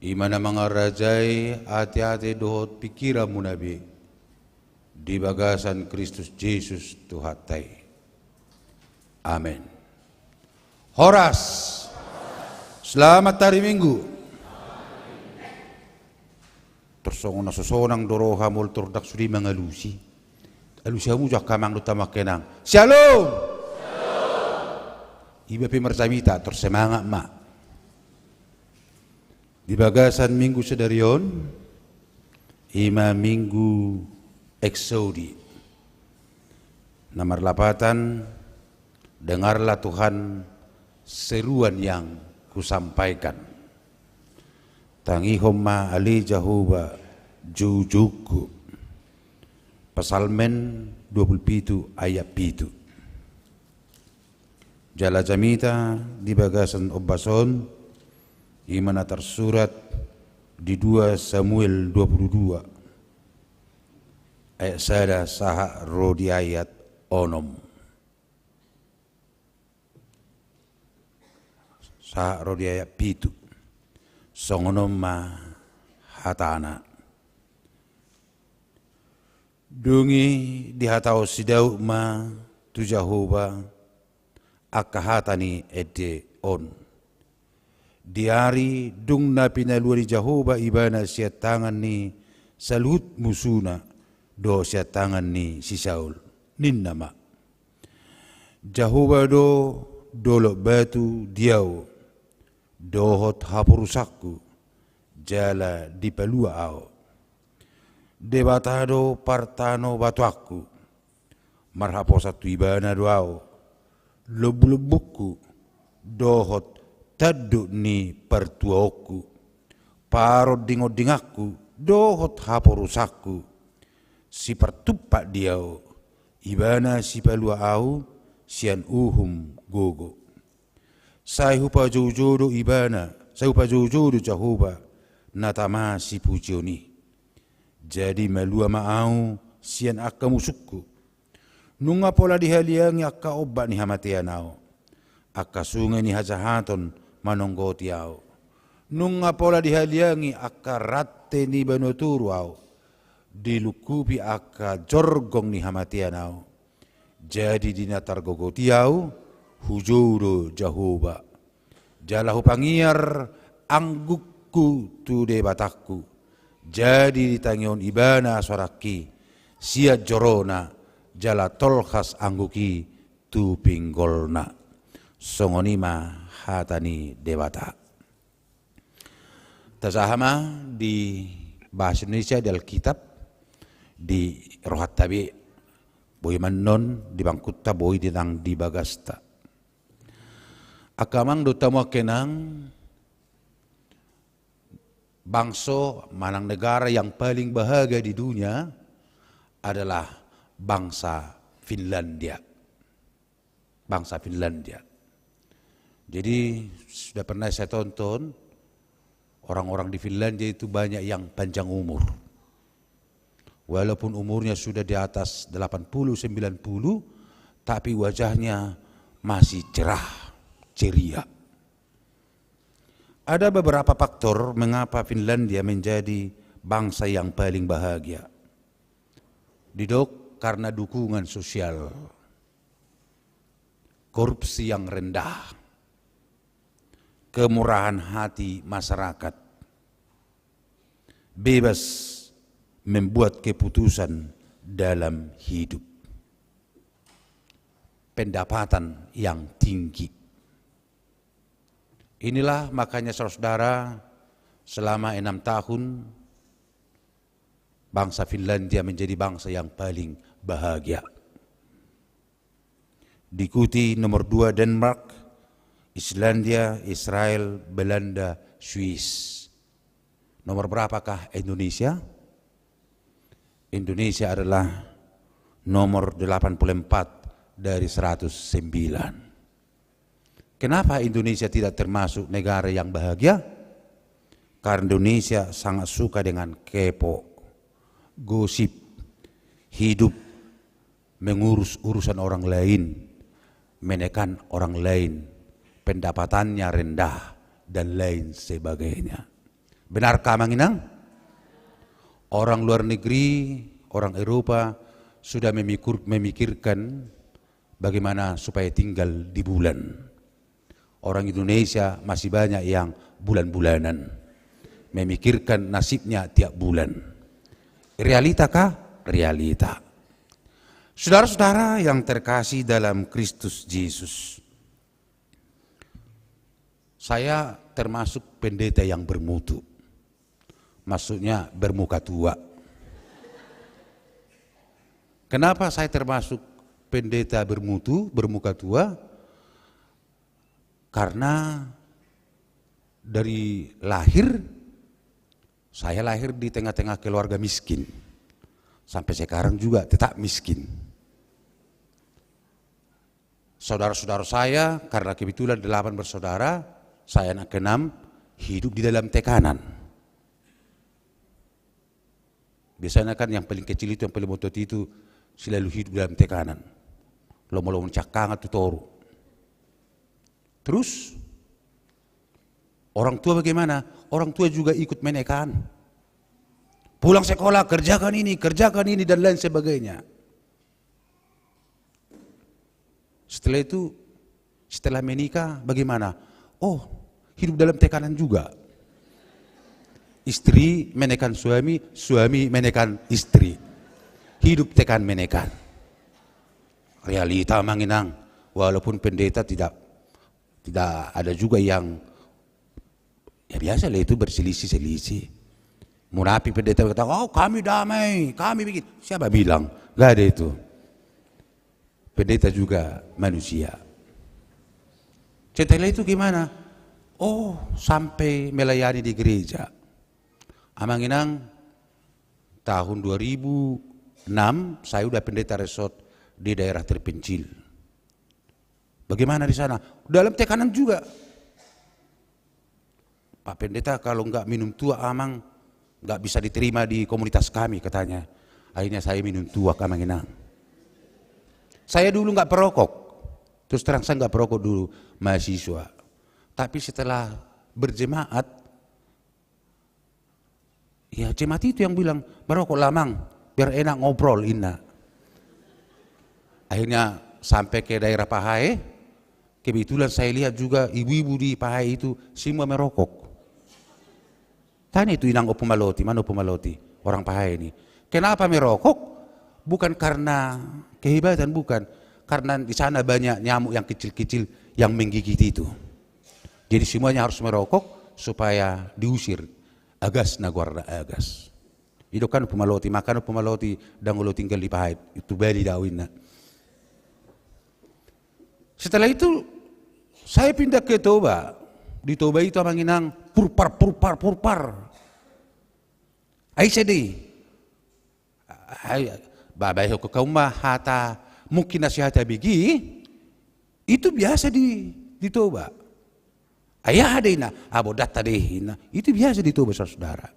i ma na mangarajai ateate dohot pingkiranmuna be di bagasan Kristus Jesus Tuhanta i. Amen. Horas. Selamat hari Minggu. Tor songon na so sonang do roha molo tor ndang sude mangalusi. Alusi hamu jo angka amang dohot hamu angka inang. Syalom. Iba pe marjamita, tor semangat ma. Di bagasan Minggu sadari on, i ma Minggu Exaudi, na marlapatan, "Dengarlah Tuhan seruan yang kusampaikan." Tangihon ma ale Jahowa joujoungku. Psalmen dua pulu pitu ayat pitu. Jala jamita di bagasan ombas on, i ma na tarsurat di dua Samuel dua pulu dua ayat sada sahat ro di ayat onom. Sahat ro di ayat pitu. Songon on ma hatana. Dung i dihatahon si Daud ma tu Jahowa angka hata ni ende on. Di ari dung na pinalua ni Jahowa ibana sian tangan ni saluhut musuna, dohot sian tangan ni si Saul, ninna ma: Jahowa do dolok batu di ahu, dohot haporusanku, jala dipalua ahu. Debata do partanobatoanku, marhaposan tu Ibana do ahu, lombulombungku, dohot tanduk ni partuaonku, parondingondinganku, dohot haporusanku. Sipartumpak di ahu, Ibana sipalua ahu sian uhum gogo. Sai hupajoujou do Ibana, sai hupajoujou do Jahowa, na tama sipujion i. Jadi malua ma ahu sian angka musungku. Nunga pola dihaliangi angka ombak ni hamatean ahu. Angka sunge ni hajahaton manonggoti ahu. Nunga pola dihaliangi angka rante ni banua toru ahu. Dilungkupi angka jorgong ni hamatean ahu. Jadi di na targogoti ahu, hujou do Jahowa. Jala hupangiar anggukku tu Debatangku. Jadi ditangihon Ibana soarangki sian jorona, jala tolhas angguk i tu pinggolna. Songon i ma hata ni Debata. Tajaha ma di bahasa Indonesia, di Alkitab, di rohanta be. Boi ma annon di bangkunta, boi nang di bagasta. Angka amang dohot hamu angka inang, bangso manang negara yang paling bahagia di dunia adalah bangsa Finlandia. Bangsa Finlandia. Jadi, sudah pernah saya tonton, orang-orang di Finlandia itu banyak yang panjang umur. Walaupun umurnya sudah di atas delapan puluh, sembilan puluh, tapi wajahnya masih cerah, ceria. Ada beberapa faktor mengapa Finlandia menjadi bangsa yang paling bahagia. Didok karena dukungan sosial, korupsi yang rendah, kemurahan hati masyarakat, bebas membuat keputusan dalam hidup, pendapatan yang tinggi. Inilah makanya, saudara-saudara, selama enam tahun bangsa Finlandia menjadi bangsa yang paling bahagia. Diikuti nomor dua Denmark, Islandia, Israel, Belanda, Swiss. Nomor berapakah Indonesia? Indonesia adalah nomor delapan puluh empat dari seratus sembilan. Kenapa Indonesia tidak termasuk negara yang bahagia? Karena Indonesia sangat suka dengan kepo, gosip, hidup mengurus urusan orang lain, menekan orang lain, pendapatannya rendah, dan lain sebagainya. Benarkah, Amang Inang? Orang luar negeri, orang Eropa sudah memikur-, memikirkan bagaimana supaya tinggal di bulan. Orang Indonesia masih banyak yang bulan-bulanan, memikirkan nasibnya tiap bulan. Realita kah? Realita. Saudara-saudara yang terkasih dalam Kristus Yesus, saya termasuk pendeta yang bermutu. Maksudnya bermuka tua. Kenapa saya termasuk pendeta bermutu, bermuka tua? Karena dari lahir, saya lahir di tengah-tengah keluarga miskin. Sampai sekarang juga tetap miskin. Saudara-saudara saya, karena kebetulan delapan bersaudara, saya anak keenam, hidup di dalam tekanan. Biasanya kan yang paling kecil itu, yang paling otot itu selalu hidup dalam tekanan. Lomo-lomo cakkangan tu toru. Terus, orang tua bagaimana? Orang tua juga ikut menekan. Pulang sekolah, kerjakan ini, kerjakan ini, dan lain sebagainya. Setelah itu, setelah menikah, bagaimana? Oh, hidup dalam tekanan juga. Istri menekan suami, suami menekan istri. Hidup tekan menekan. Realita, Amang Inang. Walaupun pendeta tidak, tidak ada juga yang, ya biasa lah itu, berselisih-selisih. Munafik pendeta berkata, "Oh, kami damai, kami bikin." Siapa bilang? Nggak ada itu. Pendeta juga manusia. Setelah itu gimana? Oh, sampai melayani di gereja. Amang Inang, tahun dua ribu enam saya udah pendeta resort di daerah terpencil. Bagaimana di sana? Dalam tekanan juga. "Pak Pendeta, kalau nggak minum tuak, Amang, nggak bisa diterima di komunitas kami," katanya. Akhirnya saya minum tuak, Amang Inang. Saya dulu nggak perokok. Terus terang, saya nggak perokok dulu, mahasiswa. Tapi setelah berjemaat, ya, jemaat itu yang bilang, "Merokok lah, Mang, biar enak ngobrol," inna. Akhirnya sampai ke daerah Pahae, kebetulan saya lihat juga ibu-ibu di Pahae itu semua merokok. Tanya itu Inang Ompu Maloti, mana Ompu Maloti, orang Pahae ini. Kenapa merokok? Bukan karena kehebatan, bukan. Karena di sana banyak nyamuk yang kecil-kecil yang menggigit itu. Jadi semuanya harus merokok supaya diusir agas na goarna agas. Didok kan Ompu Maloti, makana Ompu Maloti ndang olo tinggal di Pahae, tu Bali do au inna. Setelah itu saya pindah ke Toba. Di Toba itu, Amang Inang, purpar, purpar, purpar. Ai sedih. Ai, ba, ba, ho, kau ma hata, mungkin na sihata begi, itu biasa di, di Toba. Ai aha do inna, abo data deh inna. Itu biasa di Toba, saudara.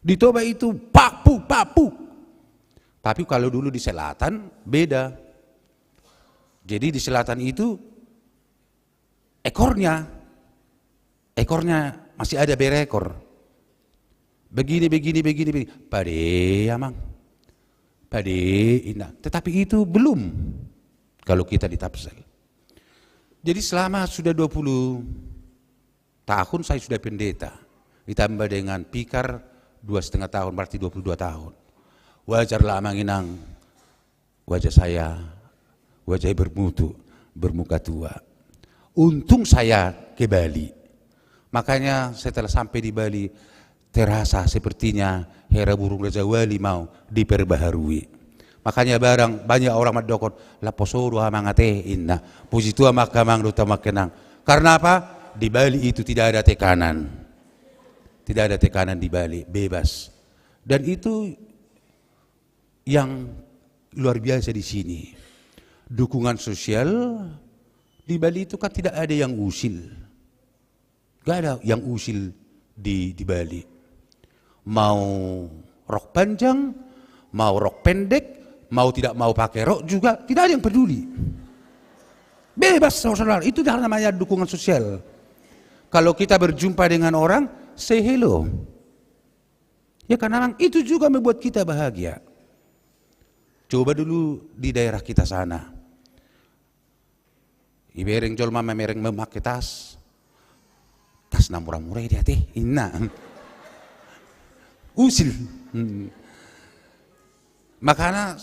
Di Toba itu papu, papu. Tapi kalau dulu di selatan, beda. Jadi di selatan itu ekornya, ekornya masih ada berekor. Begini, begini, begini, begini. Pade, Amang. Pade, inna. Tetapi itu belum kalau kita di Tapsel. Jadi selama sudah dua puluh tahun saya sudah pendeta. Ditambah dengan pikar dua setengah tahun, berarti dua puluh dua tahun. Wajarlah, Amang Inang, wajah saya, wajah bermutu, bermuka tua. Untung saya ke Bali. Makanya setelah sampai di Bali, terasa sepertinya Hera Burung Rajawali mau diperbaharui. Makanya barang banyak orang mandok, "Lapo so do Amang ate," inna. Puji Tuhan ma hamu Amang dohot Amang Inang. Karena apa? Di Bali itu tidak ada tekanan. Tidak ada tekanan di Bali, bebas. Dan itu yang luar biasa di sini. Dukungan sosial di Bali itu kan tidak ada yang usil. Gak ada yang usil di, di Bali. Mau rok panjang, mau rok pendek, mau tidak mau pakai rok juga, tidak ada yang peduli. Bebas, saudara. Itu dah namanya dukungan sosial. Kalau kita berjumpa dengan orang, say hello. Ya, karena memang itu juga membuat kita bahagia. Coba dulu di daerah kita sana. Ibereng jolma mamereng memakai tas. Tas na mura-mura i dia te, inna. Usil. Hmm. Makanya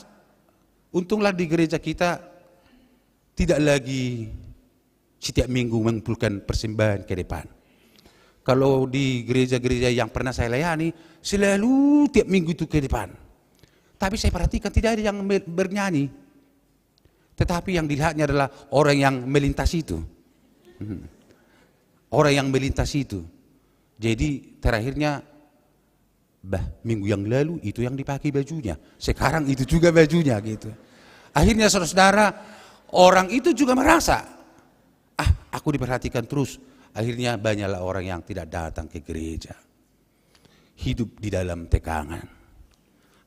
untunglah di gereja kita tidak lagi setiap minggu mengumpulkan persembahan ke depan. Kalau di gereja-gereja yang pernah saya layani, selalu tiap minggu itu ke depan. Tapi saya perhatikan tidak ada yang me-, bernyanyi. Tetapi yang dilihatnya adalah orang yang melintas itu. Hmm. Orang yang melintas itu. Jadi terakhirnya, bah, minggu yang lalu itu yang dipakai bajunya. Sekarang itu juga bajunya gitu. Akhirnya saudara-saudara, orang itu juga merasa, "Ah, aku diperhatikan terus." Akhirnya banyaklah orang yang tidak datang ke gereja. Hidup di dalam tekangan.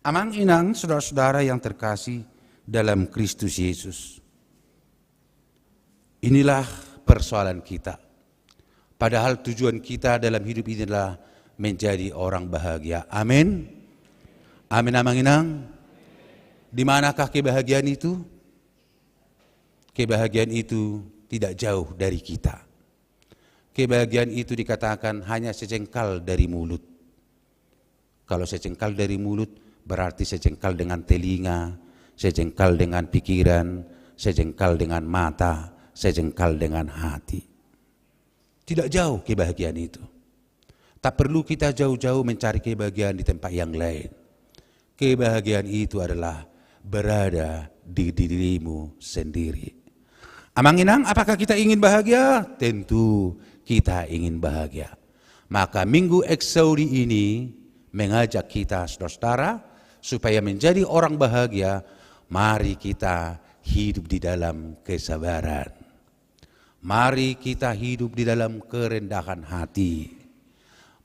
Amang inang, saudara-saudara yang terkasih dalam Kristus Yesus. Inilah persoalan kita. Padahal tujuan kita dalam hidup ini adalah menjadi orang bahagia. Amin. Amin, amang inang. Di manakah kebahagiaan itu? Kebahagiaan itu tidak jauh dari kita. Kebahagiaan itu dikatakan hanya sejengkal dari mulut. Kalau sejengkal dari mulut, berarti sejengkal dengan telinga, sejengkal dengan pikiran, sejengkal dengan mata, sejengkal dengan hati. Tidak jauh kebahagiaan itu. Tak perlu kita jauh-jauh mencari kebahagiaan di tempat yang lain. Kebahagiaan itu adalah berada di dirimu sendiri. Amang inang, apakah kita ingin bahagia? Tentu kita ingin bahagia. Maka Minggu Exaudi ini mengajak kita, saudara-saudara, supaya menjadi orang bahagia, mari kita hidup di dalam kesabaran. Mari kita hidup di dalam kerendahan hati.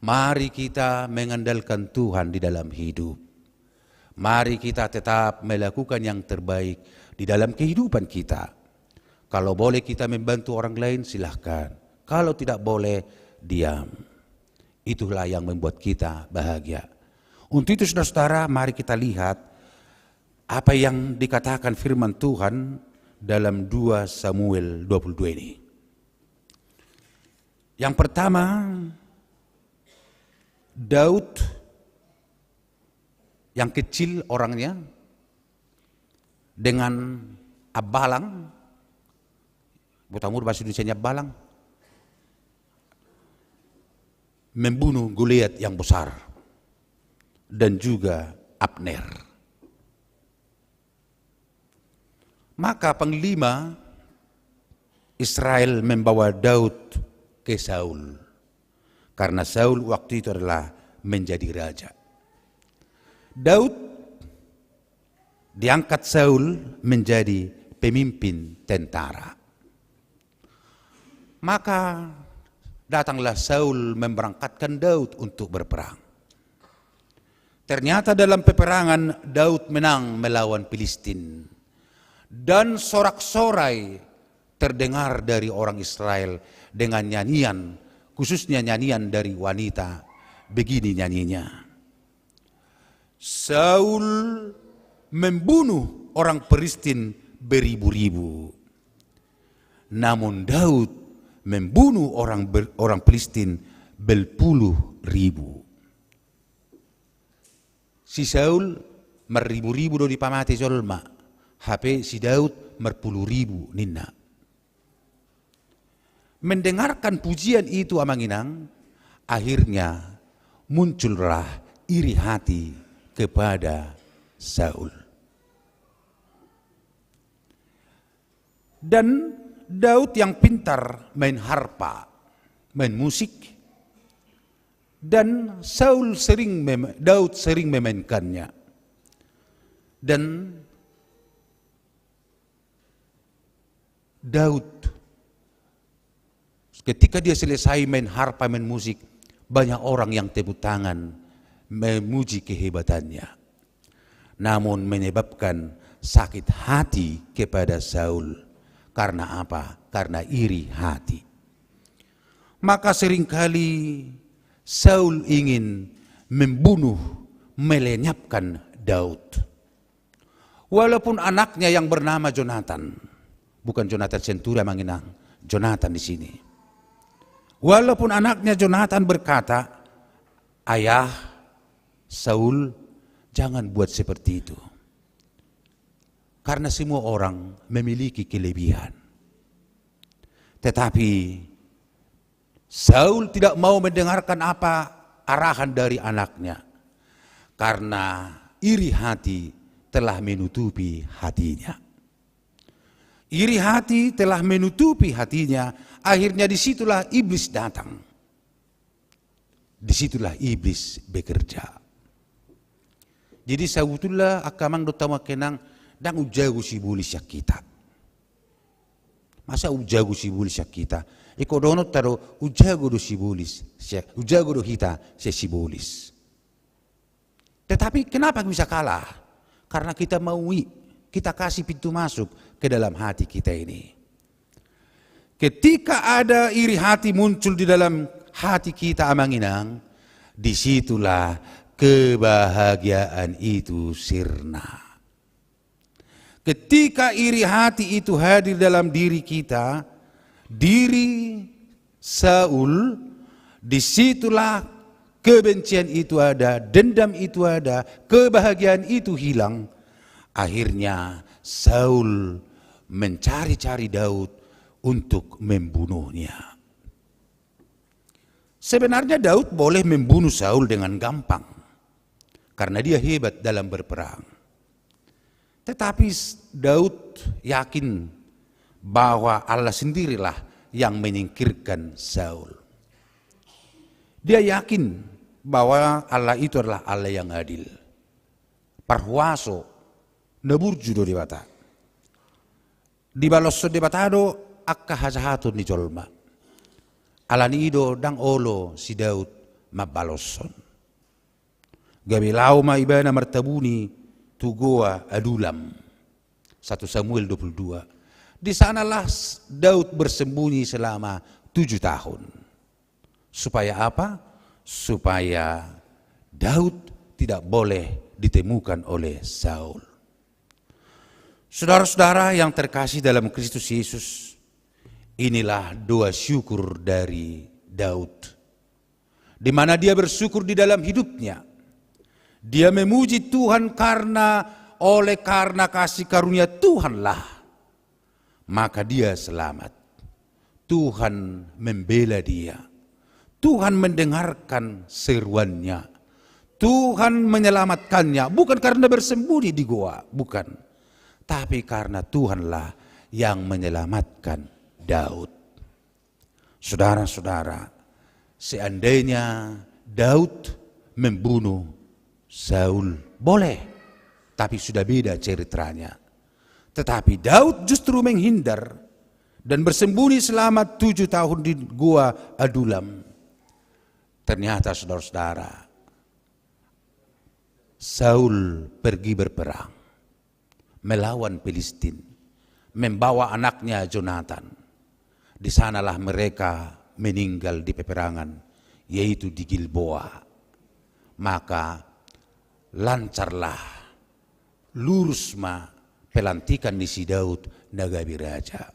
Mari kita mengandalkan Tuhan di dalam hidup. Mari kita tetap melakukan yang terbaik di dalam kehidupan kita. Kalau boleh kita membantu orang lain, silahkan. Kalau tidak boleh, diam. Itulah yang membuat kita bahagia. Untuk itu, saudara-saudara, mari kita lihat apa yang dikatakan firman Tuhan dalam dua Samuel dua puluh dua ini. Yang pertama, Daud yang kecil orangnya dengan abalang, botamur bahasa Indonesia-nya abalang, membunuh Goliat yang besar dan juga Abner. Maka panglima Israel membawa Daud ke Saul, karena Saul waktu itu adalah menjadi raja. Daud diangkat Saul menjadi pemimpin tentara. Maka datanglah Saul memberangkatkan Daud untuk berperang. Ternyata dalam peperangan Daud menang melawan Filistin. Dan sorak-sorai terdengar dari orang Israel dengan nyanyian, khususnya nyanyian dari wanita. Begini nyanyinya. Saul membunuh orang Filistin beribu-ribu. Namun Daud membunuh orang ber-, orang Filistin berpuluh ribu. Si Saul marribu-ribu do dipamate jolma, hape si Daud marpuluh ribu ninna. Mendengarkan pujian itu, amang inang, akhirnya muncullah iri hati kepada Saul. Dan Daud yang pintar main harpa, main musik, dan Saul sering mem-, Daud sering memainkannya. Dan Daud, ketika dia selesai main harpa, main musik, banyak orang yang tepuk tangan memuji kehebatannya. Namun menyebabkan sakit hati kepada Saul, Karena apa? Karena iri hati. Maka seringkali Saul ingin membunuh, melenyapkan Daud. Walaupun anaknya yang bernama Jonatan, bukan Jonatan Siantura, Amang Inang, Jonatan di sini. Walaupun anaknya Jonatan berkata, "Ayah, Saul, jangan buat seperti itu." Karena semua orang memiliki kelebihan. Tetapi Saul tidak mau mendengarkan apa arahan dari anaknya, karena iri hati telah menutupi hatinya. Iri hati telah menutupi hatinya, akhirnya disitulah iblis datang. Disitulah iblis bekerja. Jadi, sabutulna angka amang dohot hamu angka inang, ndang umjago sibolis sian hita. Masa umjago sibolis sian hita? Ingkon dohononta do, umjago do sibolis, sia-, umjago do hita sian sibolis. Tetapi kenapa bisa kalah? Karena kita mau i-, kita kasih pintu masuk ke dalam hati kita ini. Ketika ada iri hati muncul di dalam hati kita, Amang Inang, disitulah kebahagiaan itu sirna. Ketika iri hati itu hadir dalam diri kita, diri Saul, disitulah kebencian itu ada, dendam itu ada, kebahagiaan itu hilang. Akhirnya Saul mencari-cari Daud untuk membunuhnya. Sebenarnya Daud boleh membunuh Saul dengan gampang, karena dia hebat dalam berperang. Tetapi s-, Daud yakin bahwa Allah sendirilah yang menyingkirkan Saul. Dia yakin bahwa Allah itu adalah Allah yang adil. Parhuaso, na burju do Debata. Dibaloshon Debata do angka hajahaton ni jolma. Alani i do ndang olo si Daud mambaloshon. Gabe laho ma ibana martabuni tu goa Adulam. Satu Samuel dua puluh dua. Di sanalah s-, Daud bersembunyi selama tujuh tahun. Supaya apa? Supaya Daud tidak boleh ditemukan oleh Saul. Saudara-saudara yang terkasih dalam Kristus Yesus, inilah doa syukur dari Daud, di mana dia bersyukur di dalam hidupnya. Dia memuji Tuhan karena, oleh karena kasih karunia Tuhanlah, maka dia selamat. Tuhan membela dia. Tuhan mendengarkan seruannya. Tuhan menyelamatkannya, bukan karena bersembunyi di goa, bukan. Tapi karena Tuhanlah yang menyelamatkan Daud. Saudara-saudara, seandainya Daud membunuh Saul, boleh, tapi sudah beda ceritanya. Tetapi Daud justru menghindar dan bersembunyi selama tujuh tahun di goa Adulam. Ternyata, saudara-saudara, Saul pergi berperang melawan Filistin, membawa anaknya Jonatan. Di sanalah mereka meninggal di peperangan, yaitu di Gilboa. Maka lancarlah, lurus ma pelantikan ni si Daud na gabe raja.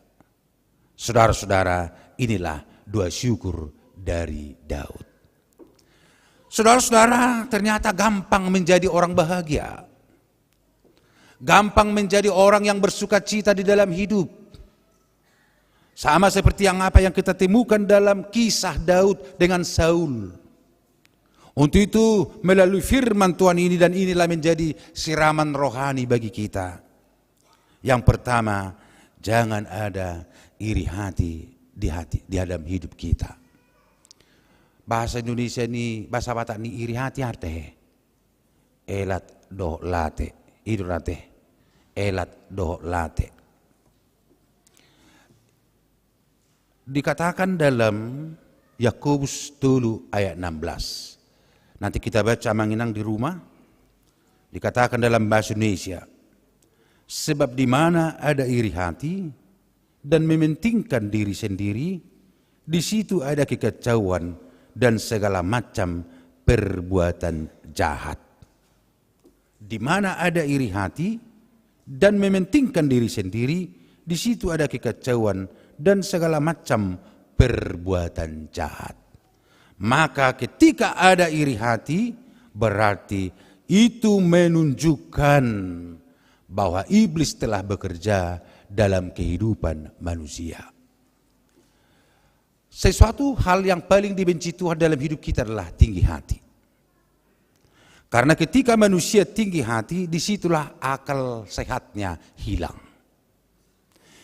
Saudara-saudara, inilah doa syukur dari Daud. Saudara-saudara, ternyata gampang menjadi orang bahagia. Gampang menjadi orang yang bersukacita di dalam hidup. Sama seperti yang apa yang kita temukan dalam kisah Daud dengan Saul. Untuk itu, melalui firman Tuhan ini, dan inilah menjadi siraman rohani bagi kita. Yang pertama, jangan ada iri hati di hati, di dalam hidup kita. Bahasa Indonesia ni, bahasa Batak ni iri hati arti he. Elat dohot late. I do arti he. Elat dohot late. Dikatakan dalam Yakobus tolu ayat enam belas. Nanti kita baca, Amang Inang, di rumah. Dikatakan dalam bahasa Indonesia, "Sebab di mana ada iri hati, dan mementingkan diri sendiri, di situ ada kekacauan dan segala macam perbuatan jahat. Di mana ada iri hati dan mementingkan diri sendiri, di situ ada kekacauan dan segala macam perbuatan jahat. Maka ketika ada iri hati, berarti itu menunjukkan bahwa iblis telah bekerja dalam kehidupan manusia. Sesuatu hal yang paling dibenci Tuhan dalam hidup kita adalah tinggi hati. Karena ketika manusia tinggi hati, disitulah akal sehatnya hilang.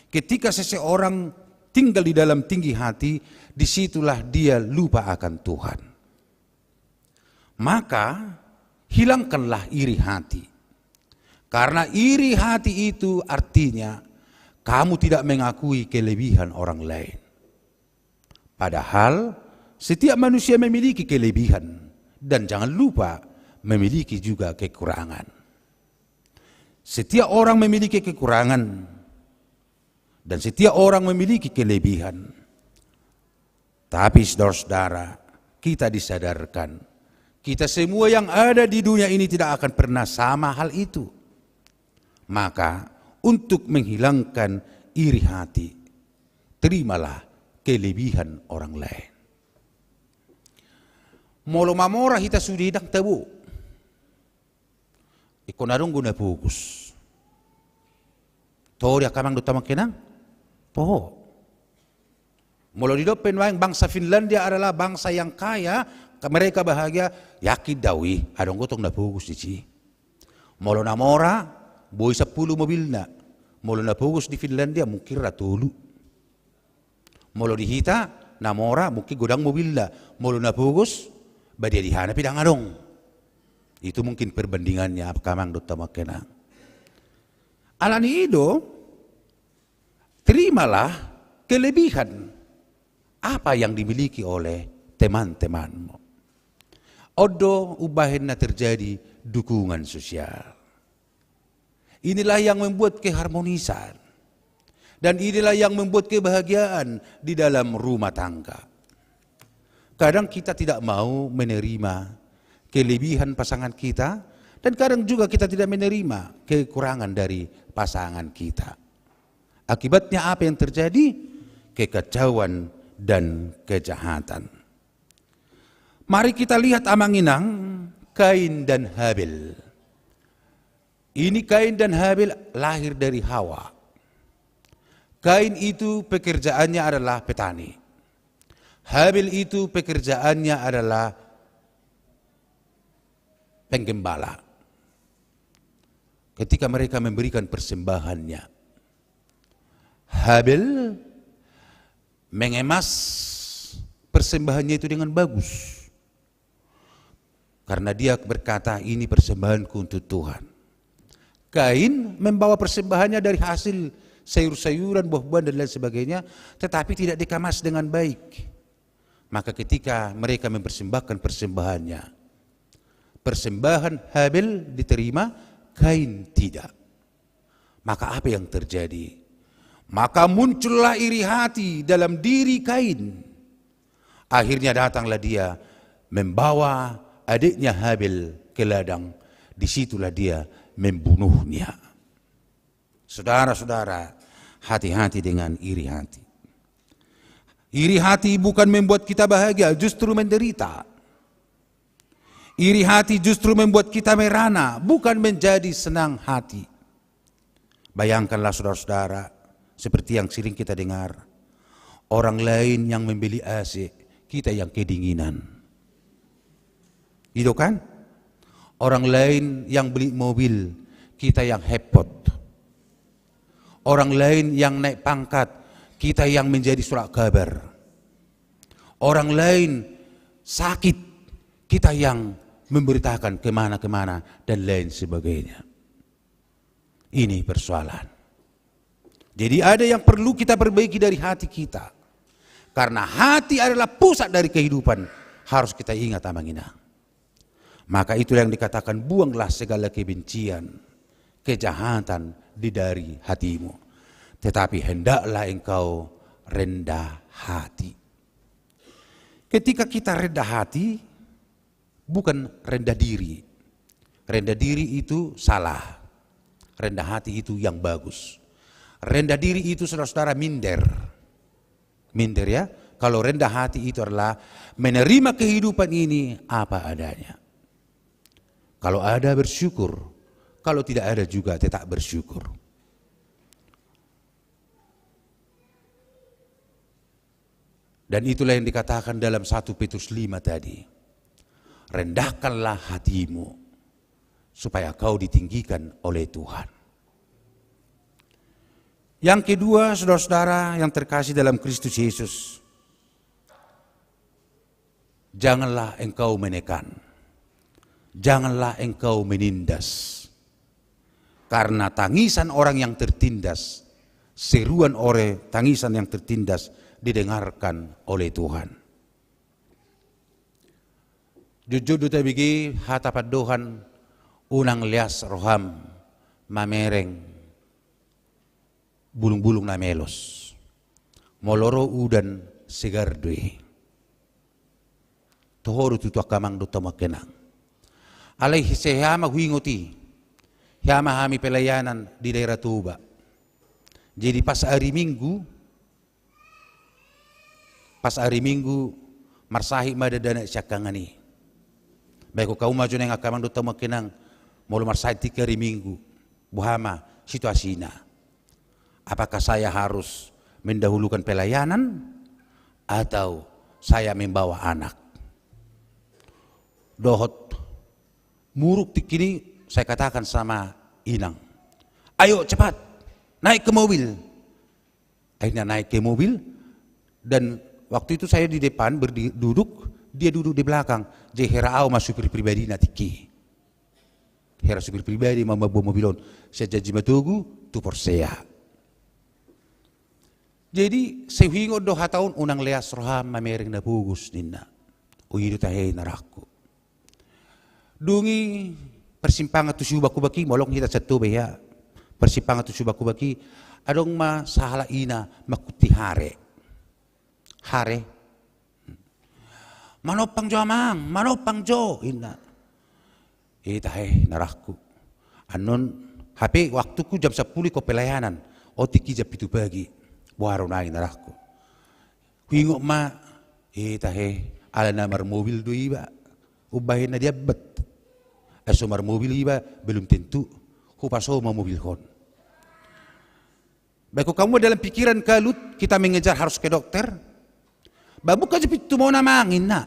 Ketika seseorang tinggal di dalam tinggi hati, disitulah dia lupa akan Tuhan. Maka, hilangkanlah iri hati. Karena iri hati itu artinya kamu tidak mengakui kelebihan orang lain. Padahal, setiap manusia memiliki kelebihan, dan jangan lupa memiliki juga kekurangan. Setiap orang memiliki kekurangan, dan setiap orang memiliki kelebihan. Tapi, saudara-saudara, kita disadarkan, kita semua yang ada di dunia ini tidak akan pernah sama hal itu. Maka, untuk menghilangkan iri hati, terimalah kelebihan orang lain. Molo mamora hita sude, ndang tabo. Ingkon adong do na pogos. Toho di angka amang dohot hamu angka inang? Toho. Molo didok pe nuaeng bangsa Finlandia adalah bangsa yang kaya, mereka bahagia, yakin do au i, adong do tong na pogos disi. Molo na mora, boi sampulu mobilna. Molo na pogos di Finlandia, mungkin ra tolu. Molo di hita, na mora, mungkin godang mobilna. Molo na pogos, badia di hana pe ndang adong. Itu mungkin perbandingannya, angka amang dohot hamu angka inang. Alani i do, terimalah kelebihan apa yang dimiliki oleh teman-temanmu. On do umbahen na terjadi dukungan sosial. Inilah yang membuat keharmonisan. Dan inilah yang membuat kebahagiaan di dalam rumah tangga. Kadang kita tidak mau menerima kelebihan pasangan kita, dan kadang juga kita tidak menerima kekurangan dari pasangan kita. Akibatnya apa yang terjadi? Kekacauan dan kejahatan. Mari kita lihat, amang inang, Kain dan Habel. Ini Kain dan Habel lahir dari Hawa. Kain itu pekerjaannya adalah petani. Habel itu pekerjaannya adalah penggembala. Ketika mereka memberikan persembahannya, Habel mengemas persembahannya itu dengan bagus. Karena dia berkata, "Ini persembahanku untuk Tuhan." Kain membawa persembahannya dari hasil sayur-sayuran, buah-buahan, dan lain sebagainya, tetapi tidak dikemas dengan baik. Maka ketika mereka mempersembahkan persembahannya, persembahan Habel diterima, Kain tidak. Maka apa yang terjadi? Maka muncullah iri hati dalam diri Kain. Akhirnya datanglah dia membawa adiknya Habel ke ladang. Disitulah dia membunuhnya. Saudara-saudara, hati-hati dengan iri hati. Iri hati bukan membuat kita bahagia, justru menderita. Iri hati justru membuat kita merana, bukan menjadi senang hati. Bayangkanlah, saudara-saudara, seperti yang sering kita dengar, orang lain yang membeli A C, kita yang kedinginan. Gitu kan? Orang lain yang beli mobil, kita yang hepot. Orang lain yang naik pangkat, kita yang menjadi surat kabar. Orang lain sakit, kita yang memberitakan kemana-kemana, dan lain sebagainya. Ini persoalan. Jadi, ada yang perlu kita perbaiki dari hati kita. Karena hati adalah pusat dari kehidupan. Harus kita ingat, amang inang. Maka itulah yang dikatakan, "Buanglah segala kebencian, kejahatan di dari hatimu." Tetapi hendaklah engkau rendah hati. Ketika kita rendah hati, bukan rendah diri. Rendah diri itu salah. Rendah hati itu yang bagus. Rendah diri itu, saudara-saudara, minder. Minder, ya. Kalau rendah hati itu adalah menerima kehidupan ini apa adanya. Kalau ada, bersyukur. Kalau tidak ada juga, tetap bersyukur. Dan itulah yang dikatakan dalam satu Petrus lima tadi. Rendahkanlah hatimu, supaya kau ditinggikan oleh Tuhan. Yang kedua, saudara-saudara yang terkasih dalam Kristus Yesus, janganlah engkau menekan, janganlah engkau menindas. Karena tangisan orang yang tertindas, seruan orang tangisan yang tertindas didengarkan oleh Tuhan. Jotjot do tabege hata pandohan: Unang leas roham mamereng bulungbulung na melos. Molo ro udan, segar do i. Toho do tutu, angka amang dohot hamu angka inang. Alai hea ma huingot i, hea ma hami pelayanan di daerah Toba. Jadi pas ari Minggu, pas ari Minggu, marsahit ma dakdanak siangkangan i. Baen hamu ma jo nuaeng, angka amang dohot hamu angka inang, molo marsahit tingki ari Minggu, boha ma situasina? Apakah saya harus mendahulukan pelayanan atau saya membawa anak? Dohot muruk tingki i, saya katakan sama inang, "Ayo cepat, naik ke mobil." Akhirnya naik ke mobil, dan waktu itu saya di depan berdi-, duduk, dia duduk di belakang. Jadi hera au ma supir pribadina tingki i. Hera supir pribadi ma mamboan mobil on. Sian Janji Matogu tu Porsea. Jadi sai huingot do hata on, "Unang leas roham mamereng na pogos," ninna. O, i do tahe, inarangku. Dung i, persimpangan tu Sihubak-hubak i, molo hita sian Toba, ya. Persimpangan tu Sihubak-hubak i, adong ma sahalak ina mangkuti hare. Hare. "Manompang jo, amang, manompang jo," ninna. "I tahe, inarangku. Annon, hape waktuku jam sampulu ingkon pelayanan. On tingki jam pitu pagi. Boha do nuaeng, inarangku?" Huingot ma, "I tahe, ala na marmobil do iba, umbahen na diambat. Ai so marmobil iba, belum tentu hupasohon ma mobilhon." Baen hamu ma dalam pikiran kalut, kita mengejar harus ke dokter. "Ba buka jo pintu ma on, amang," ninna.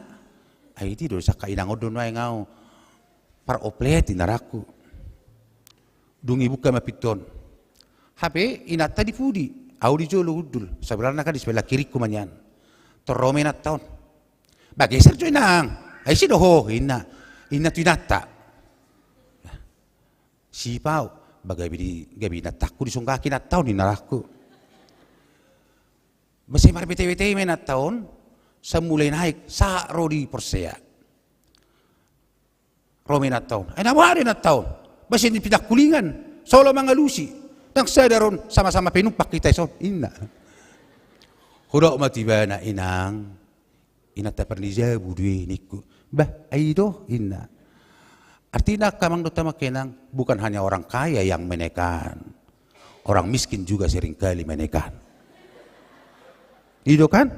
Ai didok angka inang on do nuaeng au parhoplet, inarangku. Dung i buka ma pintu on. Hape inanta di pudi, au di jolo hundul, sebelah na kan di sebelah kiriku ma nian. Tor ro ma inanta on. "Ba geser jo, inang. Ai ise do ho?" ninna. Ninna tu inanta. "Sipa au." "Ba gabe di, gabe inantangku disonggaki inanta on," inarangku. Ba sai marbetebete ma inanta on, sai mulai naik, sahat ro di Porsea. Ro ma inanta on. "Ai na boha do inanta on?" "Ba sian di Pinangkulingan, so laho mangalusi. Ndang sadar on, sama-sama penumpang hita dison," ninna. Hudok ma tu ibana, "Inang, inanta parnijabu do i," ningku. "Bah, ai i do," ninna. Artina, angka amang dohot hamu angka inang, bukan hanya orang kaya yang menekan. Orang miskin juga seringkali menekan. I do kan?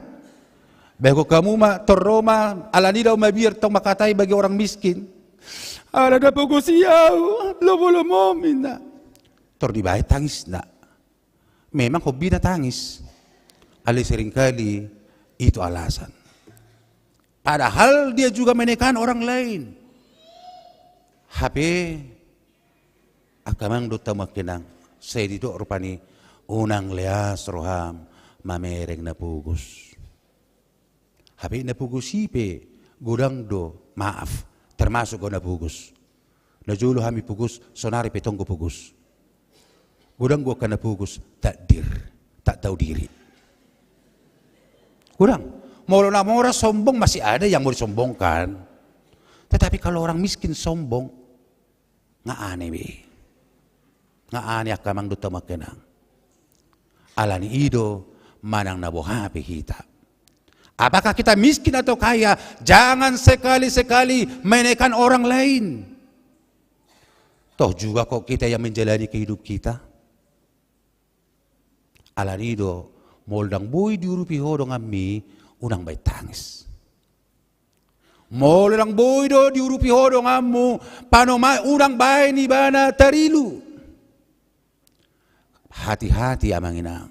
Baen hamu ma, tor ro ma, alani do mabiar tong mangkatai bagi orang miskin. "Ala na pogos i au, lomo-lomom," ninna. Tor dibaen tangisna. Memang hobi na tangis. Alai seringkali itu alasan. Padahal dia juga menekan orang lain. Hape, angka amang dohot hamu angka inang, sai didok rupani, "Unang leas roham mamereng na pogos." Hape na pogos i pe godang do, maaf, termasuk do na pogos. Na jolo hami pogos, saonari pe tong do pogos. Godang do angka na pogos, takdir, tak tahu diri. Godang. Molo na mora sombong masih ada yang mau disombongkan. Tetapi kalau orang miskin sombong, nga aneh be. Nga aneh, angka amang dohot hamu angka inang. Alani i do manang na boha pe hita, apakah kita miskin atau kaya, jangan sekali-sekali menekan orang lain. Toh juga kok kita yang menjalani kehidup kita. Alani i do, molo ndang boi diurupi ho donganmi, unang baen tangis. Molo ndang boi do diurupi ho donganmu, panomai, unang baen ibana tarilu. Hati-hati, amang inang.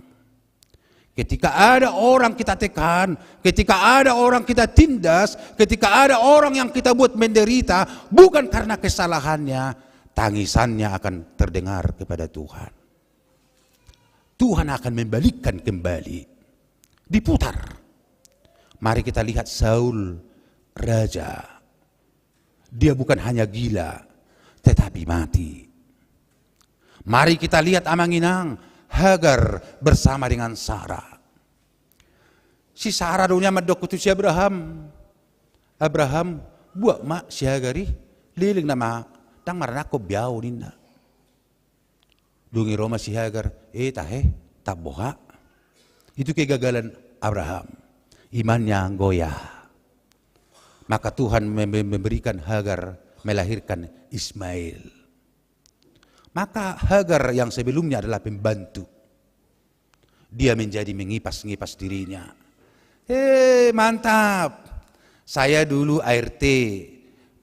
Ketika ada orang kita tekan, ketika ada orang kita tindas, ketika ada orang yang kita buat menderita, bukan karena kesalahannya, tangisannya akan terdengar kepada Tuhan. Tuhan akan membalikkan kembali. Diputar. Mari kita lihat Saul, raja. Dia bukan hanya gila, tetapi mati. Mari kita lihat, amang inang, Hagar bersama dengan Sara. Si Sara do nian mandok tu si Abraham, "Abraham, buat ma si Hagar i, leleng nama, ndang maranakon be ahu," ninna. Dung i ro ma si Hagar, "Eh, tahe, ndang boha." Itu kegagalan Abraham. Imannya goyah. Maka Tuhan mem-, mem-, memberikan Hagar melahirkan Ismail. Maka Hagar yang sebelumnya adalah pembantu, dia menjadi mengipas-ngipas dirinya. "Hei, mantap. Saya dulu A R T,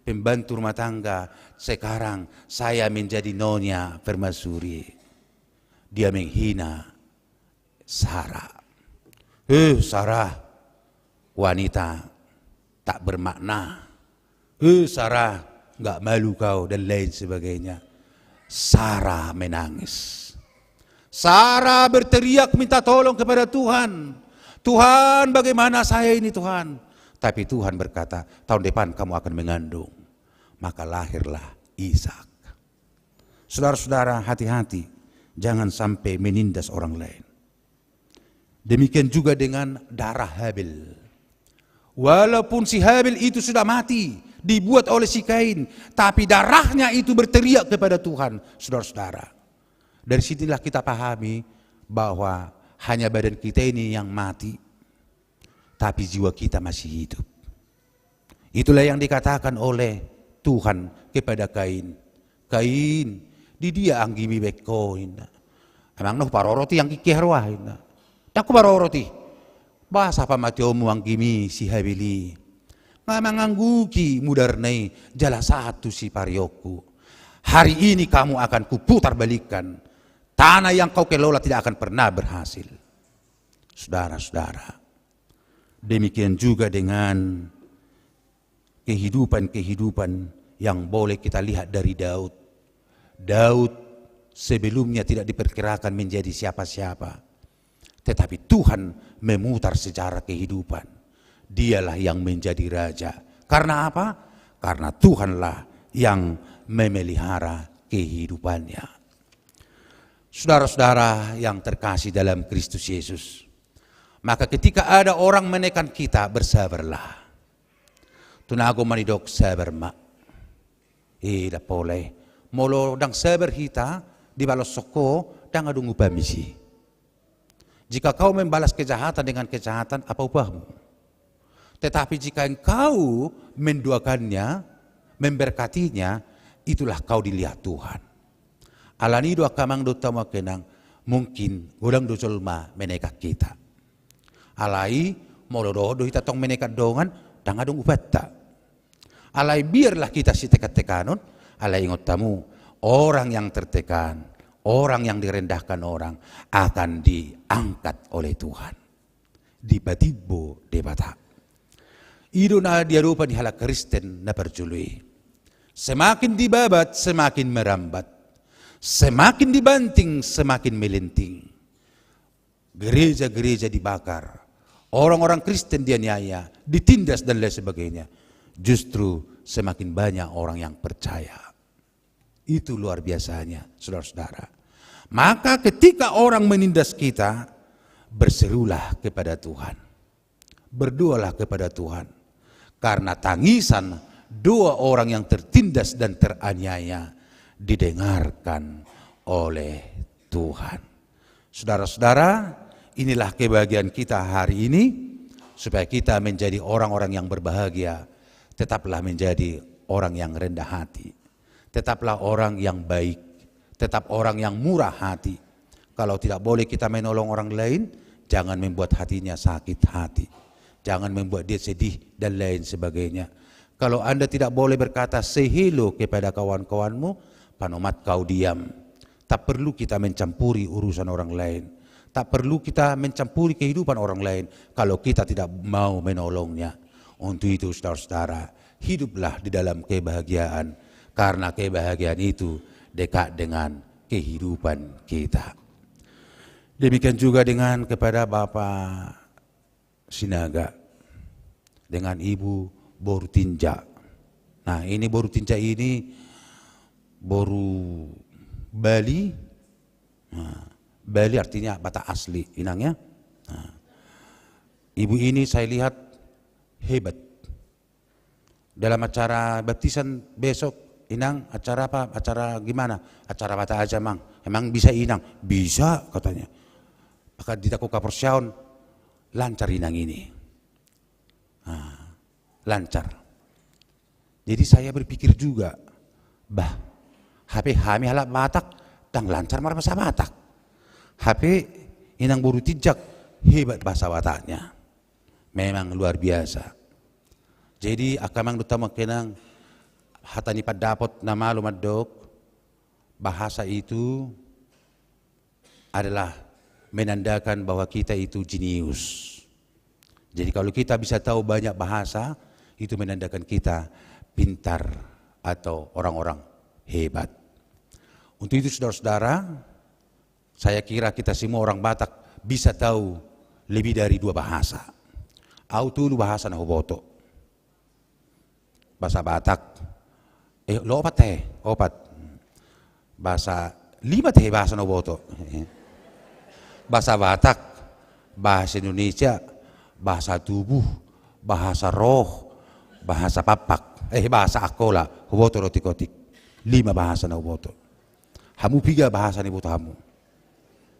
pembantu rumah tangga. Sekarang saya menjadi nyonya permaisuri." Dia menghina Sara. "Hei, Sara, wanita tak bermakna. Hei, Sara, nggak malu kau," dan lain sebagainya. Sara menangis. Sara berteriak minta tolong kepada Tuhan. "Tuhan, bagaimana saya ini, Tuhan?" Tapi Tuhan berkata, "Tahun depan kamu akan mengandung." Maka lahirlah Ishak. Saudara-saudara, hati-hati, jangan sampai menindas orang lain. Demikian juga dengan darah Habel. Walaupun si Habel itu sudah mati, dibuat oleh si Kain, tapi darahnya itu berteriak kepada Tuhan, saudara-saudara. Dari sinilah kita pahami bahwa hanya badan kita ini yang mati, tapi jiwa kita masih hidup. Itulah yang dikatakan oleh Tuhan kepada Kain. "Kain, di dia anggimi baen ho?" ninna. "Amang, na huparorot i anggingki haroa," ninna. "Ndang huparorot i." "Boasa pamateonmu anggimi si Habel i? Nga mangangguhi mudarna i jala sahat tu sipareonku. Hari ini kamu akan kuputar balikkan. Tanah yang kau kelola tidak akan pernah berhasil." Saudara-saudara, demikian juga dengan kehidupan-kehidupan yang boleh kita lihat dari Daud. Daud sebelumnya tidak diperkirakan menjadi siapa-siapa, tetapi Tuhan memutar sejarah kehidupan. Dialah yang menjadi raja. Karena apa? Karena Tuhanlah yang memelihara kehidupannya. Saudara-saudara yang terkasih dalam Kristus Yesus, maka ketika ada orang menekan kita, bersabarlah. Tunagon ma nidok sabar ma. Eh, ndang pola i. Molo ndang sabar hita, dibaloshon ho, ndang adong upami si. Jika kau membalas kejahatan dengan kejahatan, apa upahmu? Tetapi jika engkau mendoakannya, memberkatinya, itulah kau dilihat Tuhan. Alani i do angka amang dohot hamu angka inang, mungkin godang do jolma menekan hita. Alai, molo dohot do hita tong menekan dongan, ndang adong upanta. Alai biarlah kita sitekan-tekanon, alai ingot hamu, orang yang tertekan, orang yang direndahkan orang akan diangkat oleh Tuhan. Dipatimbo Debata. I do na diadopan ni halak Kristen na parjolo i. Semakin dibabat, semakin merambat. Semakin dibanting, semakin melenting. Gereja-gereja dibakar, orang-orang Kristen dianiaya, ditindas, dan lain sebagainya. Justru semakin banyak orang yang percaya. Itu luar biasanya, saudara-saudara. Maka ketika orang menindas kita, berserulah kepada Tuhan. Berdoalah kepada Tuhan. Karena tangisan doa orang yang tertindas dan teraniaya didengarkan oleh Tuhan. Saudara-saudara, inilah kebahagiaan kita hari ini, supaya kita menjadi orang-orang yang berbahagia. Tetaplah menjadi orang yang rendah hati. Tetaplah orang yang baik. Tetap orang yang murah hati. Kalau tidak boleh kita menolong orang lain, jangan membuat hatinya sakit hati. Jangan membuat dia sedih dan lain sebagainya. Kalau Anda tidak boleh berkata say hello kepada kawan-kawanmu, panomat kau diam. Tak perlu kita mencampuri urusan orang lain. Tak perlu kita mencampuri kehidupan orang lain kalau kita tidak mau menolongnya. Untuk itu, saudara-saudara, hiduplah di dalam kebahagiaan, karena kebahagiaan itu dekat dengan kehidupan kita. Demikian juga dengan kepada Bapak Sinaga, dengan Ibu Boru Tinja. Nah, ini Boru Tinja ini boru Bali. Nah, Bali artinya Batak asli, Inang, ya. Nah, Ibu ini saya lihat hebat. Dalam acara baptisan besok, Inang, acara apa? Acara gimana? Acara Batak aja, Mang. Emang bisa, Inang? Bisa, katanya. Maka di tako kaporseaon, lancar Inang ini. Nah, lancar. Jadi saya berpikir juga, bah, hape hami halak Batak, ndang lancar marbahasa Batak. Hape Inang Boru Tinja, hebat bahasa Bataknya. Memang luar biasa. Jadi, angka amang dohot hamu angka inang, hata ni pandapot na malo mandok, bahasa itu adalah menandakan bahwa kita itu jenius. Jadi, kalau kita bisa tahu banyak bahasa, itu menandakan kita pintar atau orang-orang hebat. Untuk itu, saudara-saudara, saya kira kita semua orang Batak bisa tahu lebih dari dua bahasa. Au tolu bahasa na huboto. Bahasa Batak. Eh, lo opat, eh, opat. Bahasa, lima, eh, bahasa na huboto. Bahasa Batak, bahasa Indonesia, bahasa tubuh, bahasa roh, bahasa pakpak. Eh, bahasa angkola. Huboto do otik-otik. Lima bahasa na huboto. Hamu piga bahasa na huboto hamu?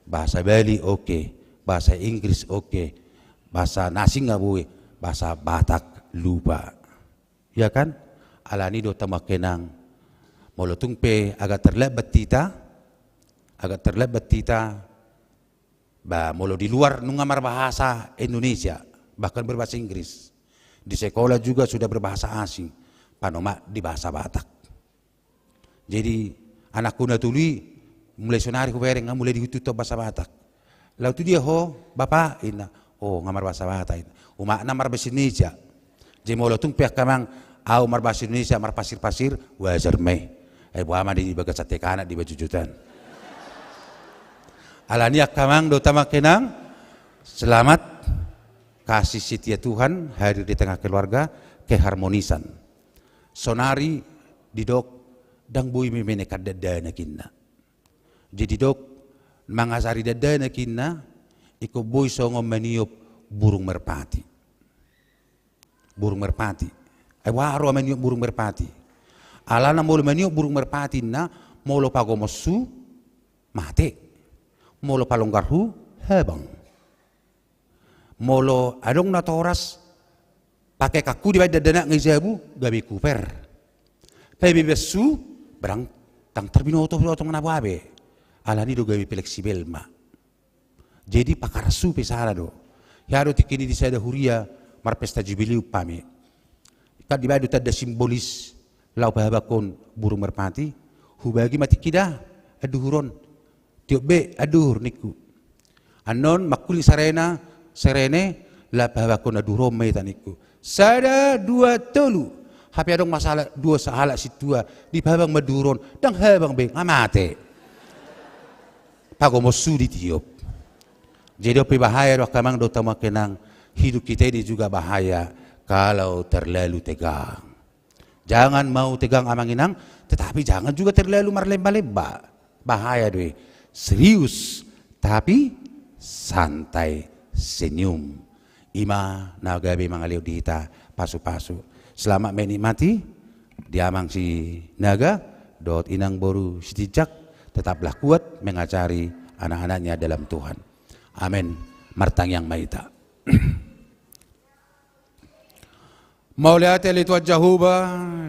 Bahasa Bali, oke. Bahasa Inggris, oke. Bahasa na asing nga boi, bahasa Batak lupa. Ya kan? Alani do, hamu angka inang, molo tung pe agak terlambat hita, agak terlambat hita, ba, molo di luar nunga marbahasa Indonesia, bahkan berbahasa Inggris. Di sekolah juga sudah berbahasa asing, panomat di bahasa Batak. Jadi, anakku na tolu i, mulai sonari hubereng, mulai dihututhon bahasa Batak. Laho tu dia ho, Bapa, inna. Oh, nga marbahasa Batak, inna. Umakna marbahasa Indonesia. Jadi, molo tung pe angka amang, au marbahasa Indonesia, marpasir-pasir, wajar ma i. Ai boha ma di bagasan tekanan, di bajujutan. Alani angka amang dohot hamu angka inang, selamat, kasih setia Tuhan hadir di tengah keluarga, keharmonisan. Sonari didok, ndang boi memenekan dakdanak, inna. Jadi didok, mangajari dakdanak, inna, ingkon boi songon maniop burung merpati. Burung merpati. Ai boha roha maniop burung merpati? Alana molo maniop burung merpati, inna, molo pagomoshu, mate. Molo palonggarhu, habang. Molo adong natoras, pakekanhu dibaen dakdanak nga di jabu, gabe kuper. Pabebashu, barang ndang tarbinoto do tong na boha be. Alani do gabe fleksibel ma. Jadi pakarashu pe sala do. Hea do tingki i di sada huria marpesta jubileum hami. Kan dibaen do tanda simbolis laho pahabanghon burung merpati, hubagi ma tingki da anduhur on. Tiop be anduhur, ningku. Annon mangkuling sarena, serene, laho pahabanghon anduhur on ma hita, ningku. Sada, dua, tolu. Hape adong ma sahalak, dua sahalak sintua, dipahabang ma anduhur on, ndang habang be, nga mate. Pagomoshu ditiop. Jadi on pe bahaya do angka amang dohot hamu angka inang, hidup kita ini juga bahaya kalau terlalu tegang. Jangan mau tegang amang inang, tetapi jangan juga terlalu marlemba-lemba. Bahaya do i. Serius, tapi santai, senyum. I ma na gabe mangalehon di hita pasu-pasu. Selamat menikmati di amang Sinaga dohot inang boru Sitinjak, tetaplah kuat mengajari anak-anaknya dalam Tuhan. Amen. Martangiang ma hita. Mauliate ale Tuhan Jahowa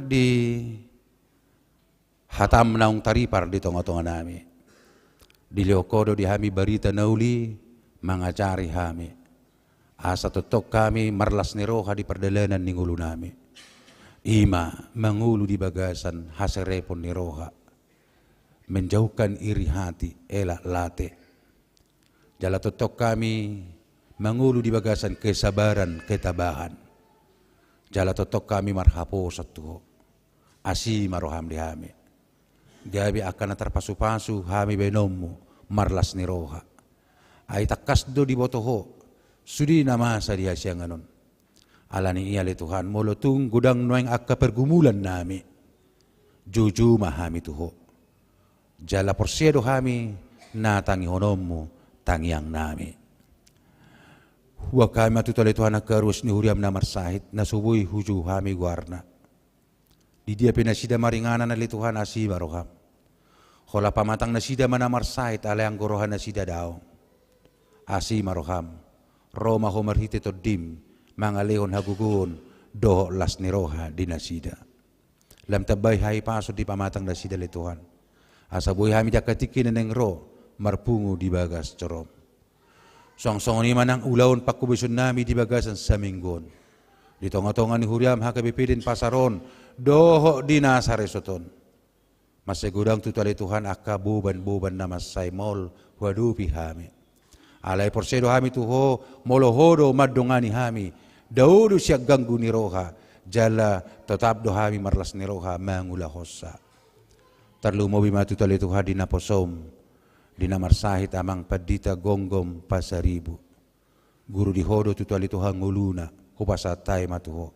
di hataM naung taripar di tonga-tonga nami. Dilehon Ho do di hami barita na uli mangajari hami. Asa tongtong hami marlas ni roha di pardalanan ni ngolu nami. I ma mangolu di bagasan haserepon ni roha. Menjauhkan iri hati, elak late. Jala tongtong hami mangolu di bagasan kesabaran, ketabahan. Jala tongtong hami marhaposan tu Ho. Asi ma rohaM di hami. Gabe angka na tarpasu-pasu hami baenonMu marlas ni roha. Ai tangkas do diboto Ho sude na masa di hasiangan on. Alani i ale Tuhan, molo tung godang nuaeng angka pergumulan nami, joujou ma hami tu Ho. Jala porsea do hami na tangihononMu tangiang nami. Huboan hami ma tutu ale Tuhan angka ruas ni huriaM na marsahit, na so boi hujou hami goarna. Di dia pe nasida maringanan ale Tuhan, asi ma rohaM. Holan pamatang nasida ma na marsahit, alai anggo roha nasida daong. Asi ma rohaM. Ro ma Ho marhite TondiM, mangalehon hagogoon dohot las ni roha di nasida. Lam tambai hahipason di pamatang nasida ale Tuhan. Asa boi hami di angka tingki na naeng ro marpungu di bagas joroM. Suang songon i ma nang ulaon panghobasion nami di bagasan saminggu on. Di tonga-tonga ni huriaM H K B P Denpasar on, dohot di na saresort on. Mansai godang tutu ale Tuhan angka boban-boban na mansai maol huadopi hami. Alai porsea do hami tu Ho, molo Ho do mandongani hami, dao do sian ganggu ni roha, jala totap do hami marlas ni roha mangulahonsa. Tarlumobi ma tutu ale Tuhan di naposoM, di na marsahit Amang Pandita Gomgom Pasaribu. Guru di Ho do tutu ale Tuhan ngoluna, hupasahat hami ma tu Ho.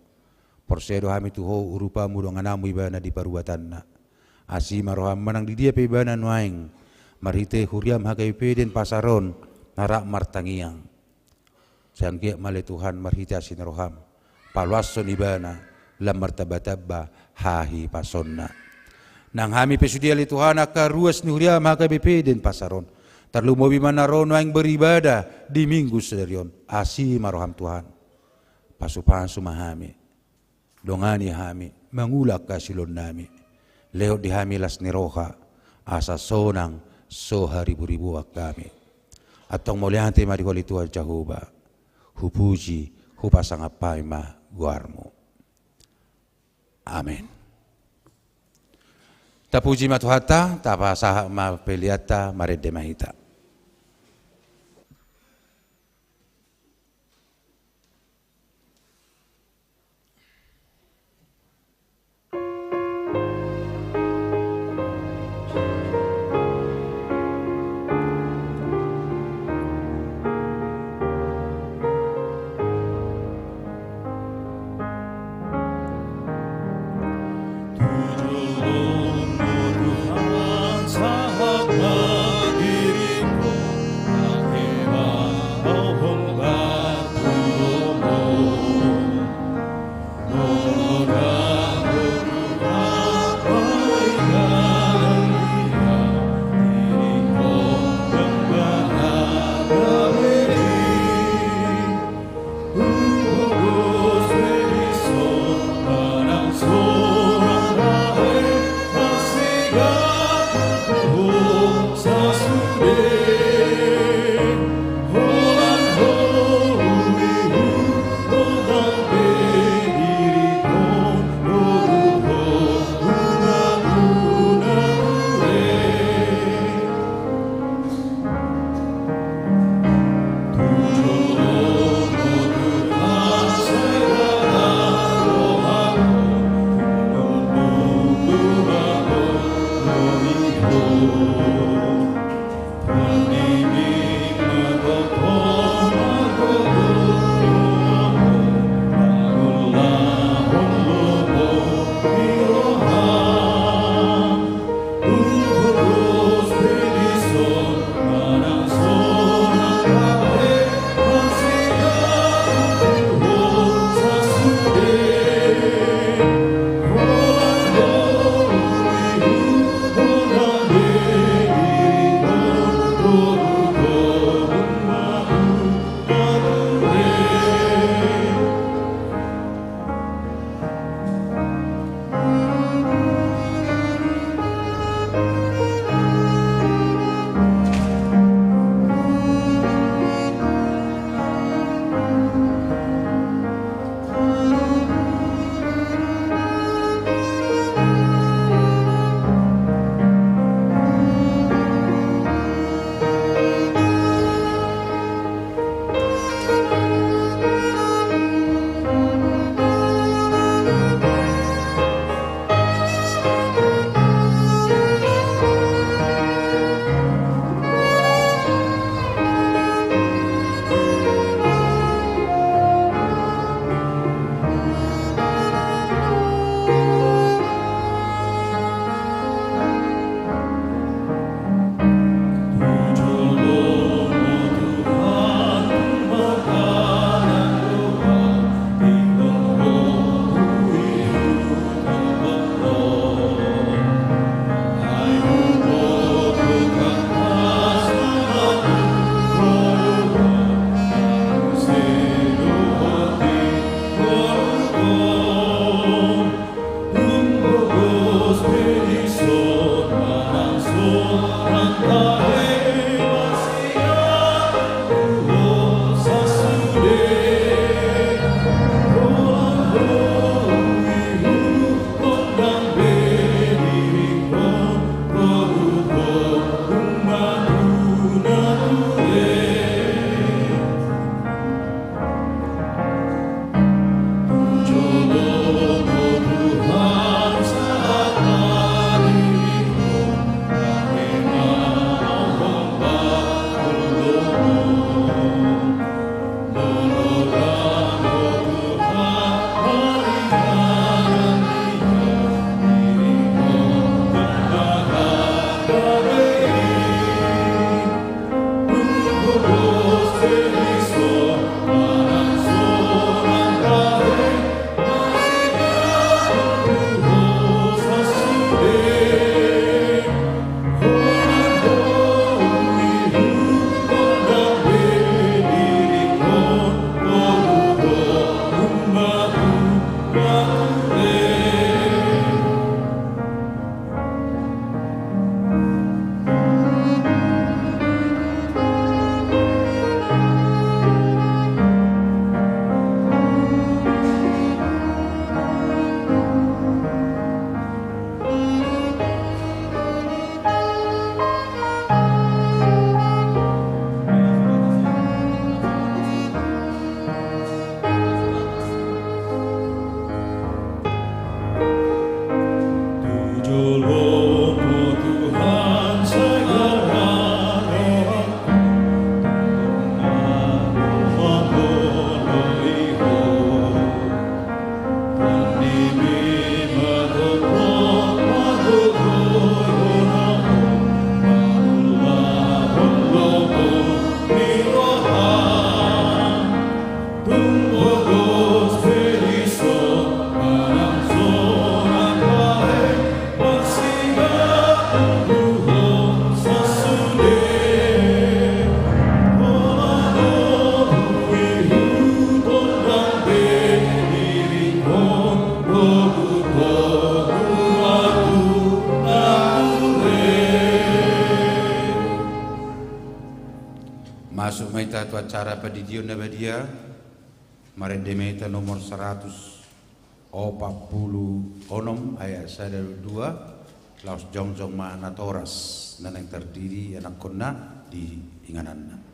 Porsea do hami tu Ho, urupanMu dongananMu ibana di parubatanna. Asi ma rohaM manang di dia pe ibana nuaeng, marhite huriaM H K B P Denpasar on, na rap martangiang. Sai anggiat ma ale Tuhan marhite asi ni rohaM paloashon ibana, lam martamba-tamba hahipasonna. Nang hami pe sude ale Tuhan angka ruas ni huriaM H K B P Denpasar on. Tarlumobi ma na ro nuaeng beribadah di Minggu sadari on. Asi ma rohaM Tuhan. Pasu-pasu ma hami. Dongani hami, mangula angka siulaon nami. Lehon di hami las ni roha, asa sonang so haribu-ribuan hami. Antong mauliate ma di Ho ale Tuhan Jahowa. Hupuji, hupasangap hami ma goarMu. Amen. Tapuji ma Tuhanta, tapasahat ma peleanta, marende ma hita. Masuk ma hita tu acara pandidion na badia. Marende ma hita nomor saratus opat pulu onom ayat sada dua. Laos jongjong ma natoras na naeng tardidi anakkonna di ingananna.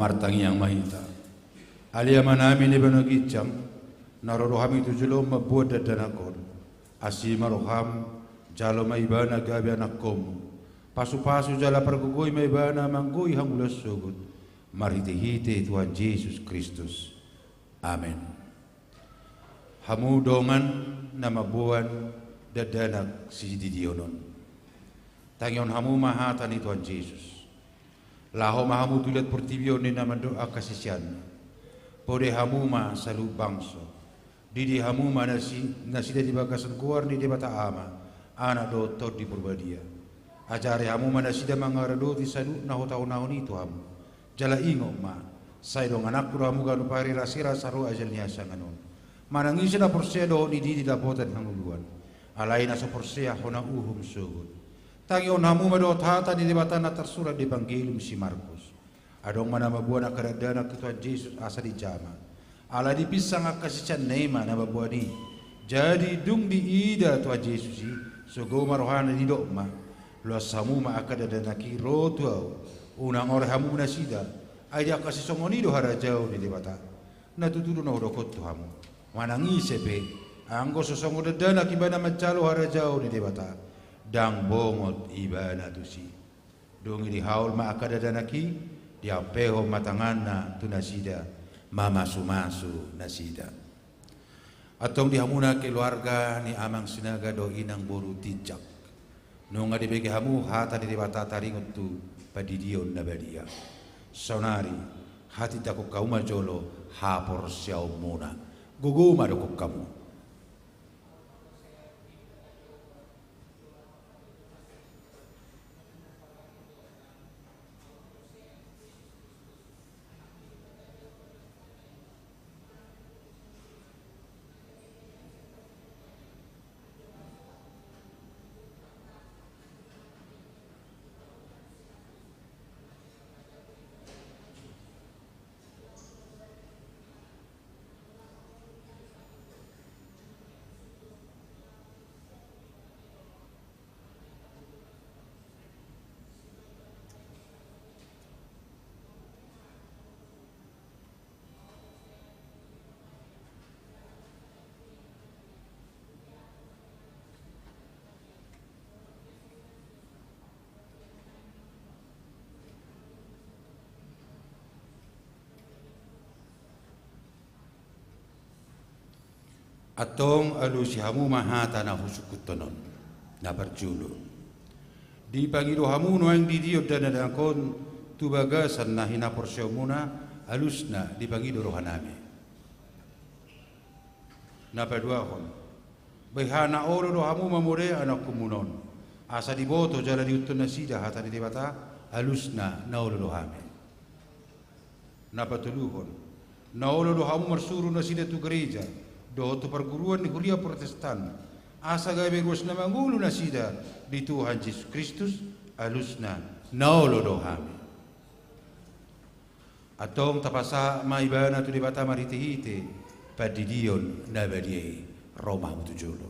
Martangiang ma hita. Ale Amanami na di banua ginjang, na ro do hami tu joloM mamboan dakdanak on. Asi ma rohaM, jalo ma Ibana gabe anakkonMu. Pasupasu jala pargogoi ma Ibana manggohi hangoluan sogot, marhitehite Tuhan Jesus Kristus. Amen. Hamu dongan na mamboan dakdanak sididion on, tangihon hamu ma hata ni Tuhan Jesus. Laho ma hamu tu liat portibi on ninna mandok angka siseanna: Pode hamu ma saluhut bangso. Didi hamu ma nasi-, nasida di bagasan goar ni Debata Ama, Anak dohot Tondi Porbadia. Ajari hamu ma nasida mangaradoti saluhut na hutaonahon i tu hamu. Jala ingot ma, sai dongananku do hamu ganup ari, rase ra asa ro ajal ni hasangapon on. Manang ise na porsea dohot na didi dapotan hangoluan. Alai na so porsea hona uhum sogot. Tangihon hamu ma dohot hata ni Debata na tarsurat di Evangelium si Markus. Adong ma na mamboan angka dakdanak tu Tuhan Jesus asa dijama. Ala dipinsang angka siseanna i ma na mamboan i. Jadi dung diida Tuhan Jesus i, sogo ma rohana, didok ma: Loas hamu ma angka dakdanak i ro tu Ahu. Unang ore hamu nasida. Ai di angka sisongon i do harajaon ni Debata. Na tutu do na hudok on tu hamu: Manang ise pe, anggo so songon dakdanak ibana manjalo harajaon ni Debata, ndang bongot ibana tusi. Dung i dihaol ma angka dakdanak i, diampehon ma tanganna tu nasida, mamasumasu nasida. Antong di hamuna keluarga ni Amang Sinaga dohot Inang boru Tinjak, nunga dibege hamu hata ni Debata taringot tu pandidion na badia. Saonari, hatindangkon hamu ma jolo haporseaonmuna. Gogo ma dokkon hamu. Antong alusi hamu ma hata na husungkunhon on. Na parjolo, dipangido hamu nuaeng didion dakdanak on tu bagasan na hinaporseaonmuna, alusna dipangido rohanami. Na paduahon, Beha na olo do hamu mamodai anakkonmuna on, asa diboto jala diihuthon nasida hata ni Debata, alusna na olo do hami. Na patoluhon, na olo do hamu marsuru nasida tu gareja dohot tu parguruan ni huria Protestan, asa gabe ruas na mangolu nasida di Tuhan Jesus Kristus, alusna na olo do hami. Antong tapasahat ma ibana tu Debata marhitehite pandidion na badia i. Ro ma hamu tu jolo.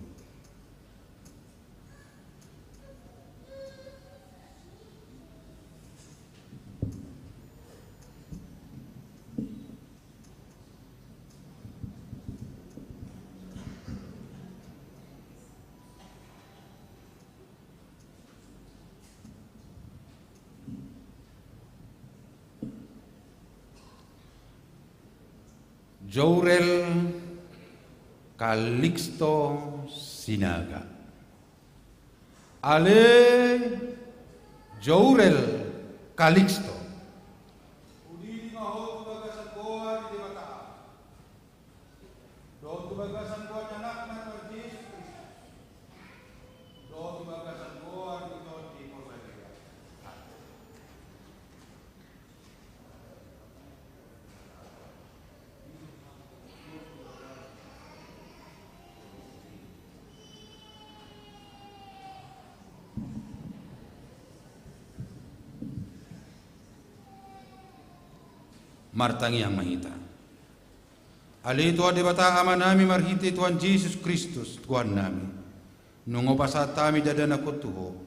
Jourel Kaliksto Sinaga. Ale Jourel Kaliksto. Hudidi ma ho tu bagasan goar ni Debata, dohot tu bagasan goar ni Anakna Tuhan Jesus Kristus, dohot tu bagasan goar ni Tondi Porbadia. Martangiang ma hita. Ale Tuhan Debata Amanami, marhite Tuhan Jesus Kristus Tuhannami, nunga hupasahat hami dakdanakhon tu Ho,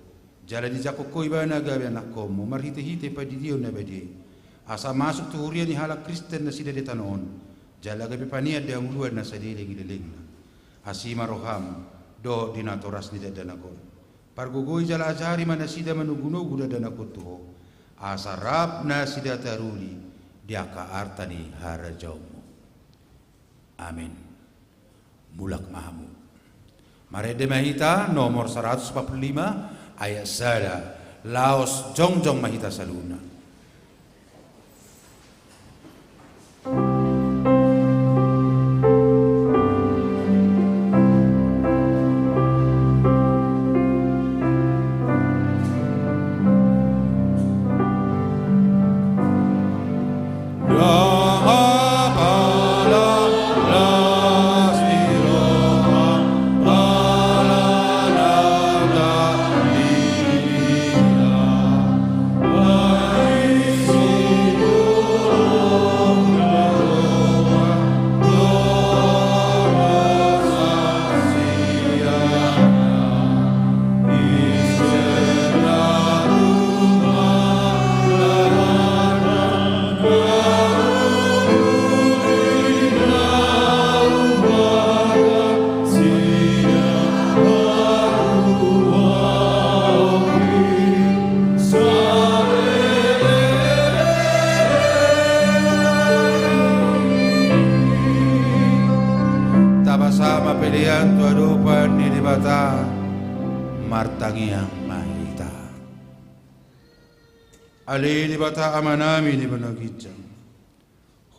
jala dijangkon Ho ibana gabe anakkonmu marhitehite pandidion na badia i, asa masuk tu huria ni halak Kristen nasida di tano on, jala gabe panean di hangoluan na saleleng ni lelengna. Asi ma roham dohot di natoras ni dakdanak on. Pargogoi jala ajari ma nasida manogunogu dakdanak on tu Ho, asa rap nasida taruli di angka arta ni harajaonmu. Amen. Mulak ma hamu. Marende ma hita nomor saratus opat pulu lima, ayat sada. Laos jongjong ma hita saluhutna. Tapasahat ma pelean tu adopan ni Debata. Martangiang ma hita. Ale Debata Amanami di banua ginjang,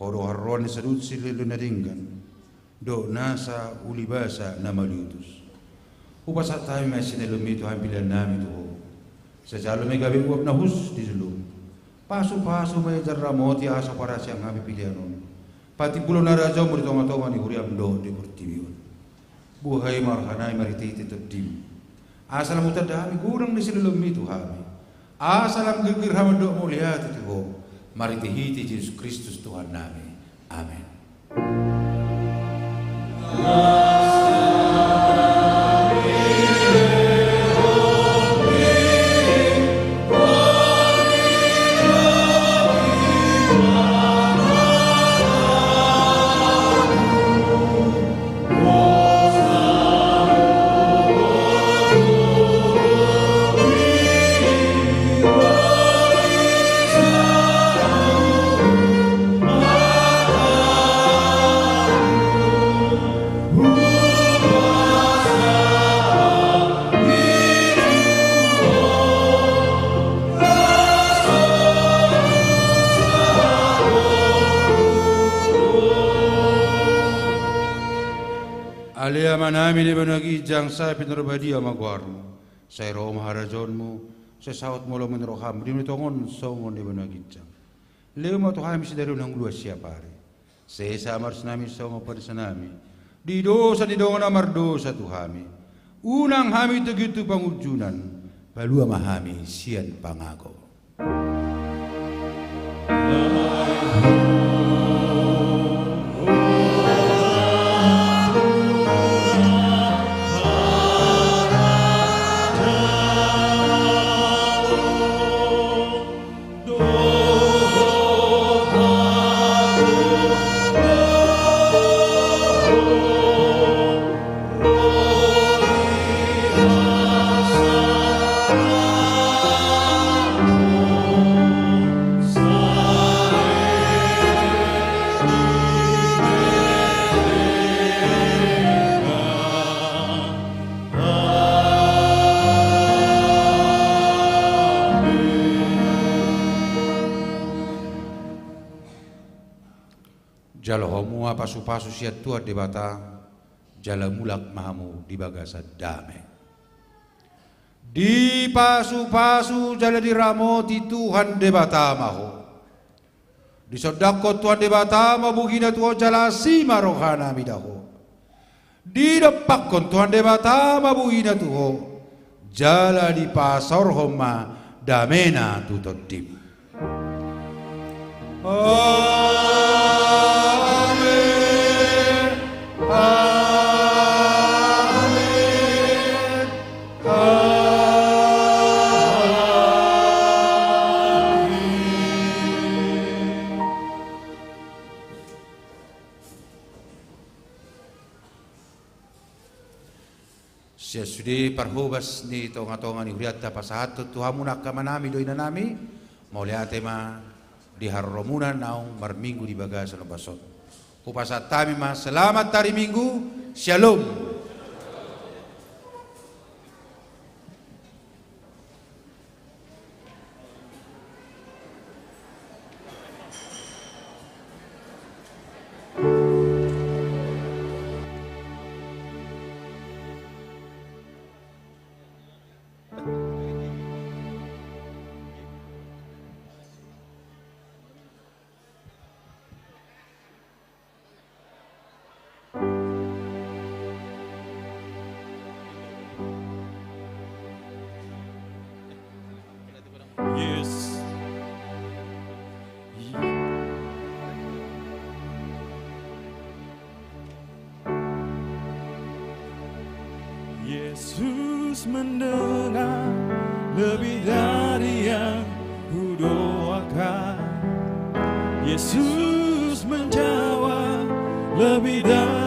Ho do haroroan ni saluhut silehonlehon na denggan, dohot nasa ulibasa na mauliutus. Hupasahat hami ma sian ni lomMi Tuhan peleannami tu Ho. Sai jalo ma i gabe uap na hushus di jolom. Pasupasu ma i jala ramoti asa huparasiang hami pelean on patimbulhon harajaonMu di tongatonga ni huriaM dohot di portibi on. Buhai ma rohanami marhitehite TondiM, asa lam hutanda hami godang ni silehonlehonMi tu hami, asa lam girgir hami mandok mauliate tu Ho, marhitehite Jesus Kristus Tuhannami. Amen. Nami na di banua ginjang, sai pinarbadia ma goarmu. Sai ro ma harajaonmu. Sai saut ma ulaon ni roham di banua tonga on songon na di banua ginjang. Lehon ma tu hami sadari on hangoluan siapari. Sesa ma dosanami songon panesanami di dosa ni dongan na mardosa tu hami. Unang hami togihon tu pangunjunan. Palua ma hami sian pangago. Jalo hamu ma pasupasu sian Tuhan Debata, jala mulak ma hamu di bagasan dame. Dipasupasu jala diramoti Tuhan Debata ma ho. Disondangkon Tuhan Debata ma bohina tu ho jala asi ma rohana mida ho. Didompakkon Tuhan Debata ma bohina tu ho, jala dipasaorhon ma damena tu tondim. Amen. Amen. Amen. Sian sude parhobas ni tongatonga ni hurianta pasahathon tu hamu angka amanami dohot inanami, mauliate ma di haroromuna naung marminggu di bagasan ombas on. Hupasahat hami ma selamat hari Minggu, Syalom. Yes. Yesus mendengar lebih dari yang kudoakan. Yesus menjawab lebih dari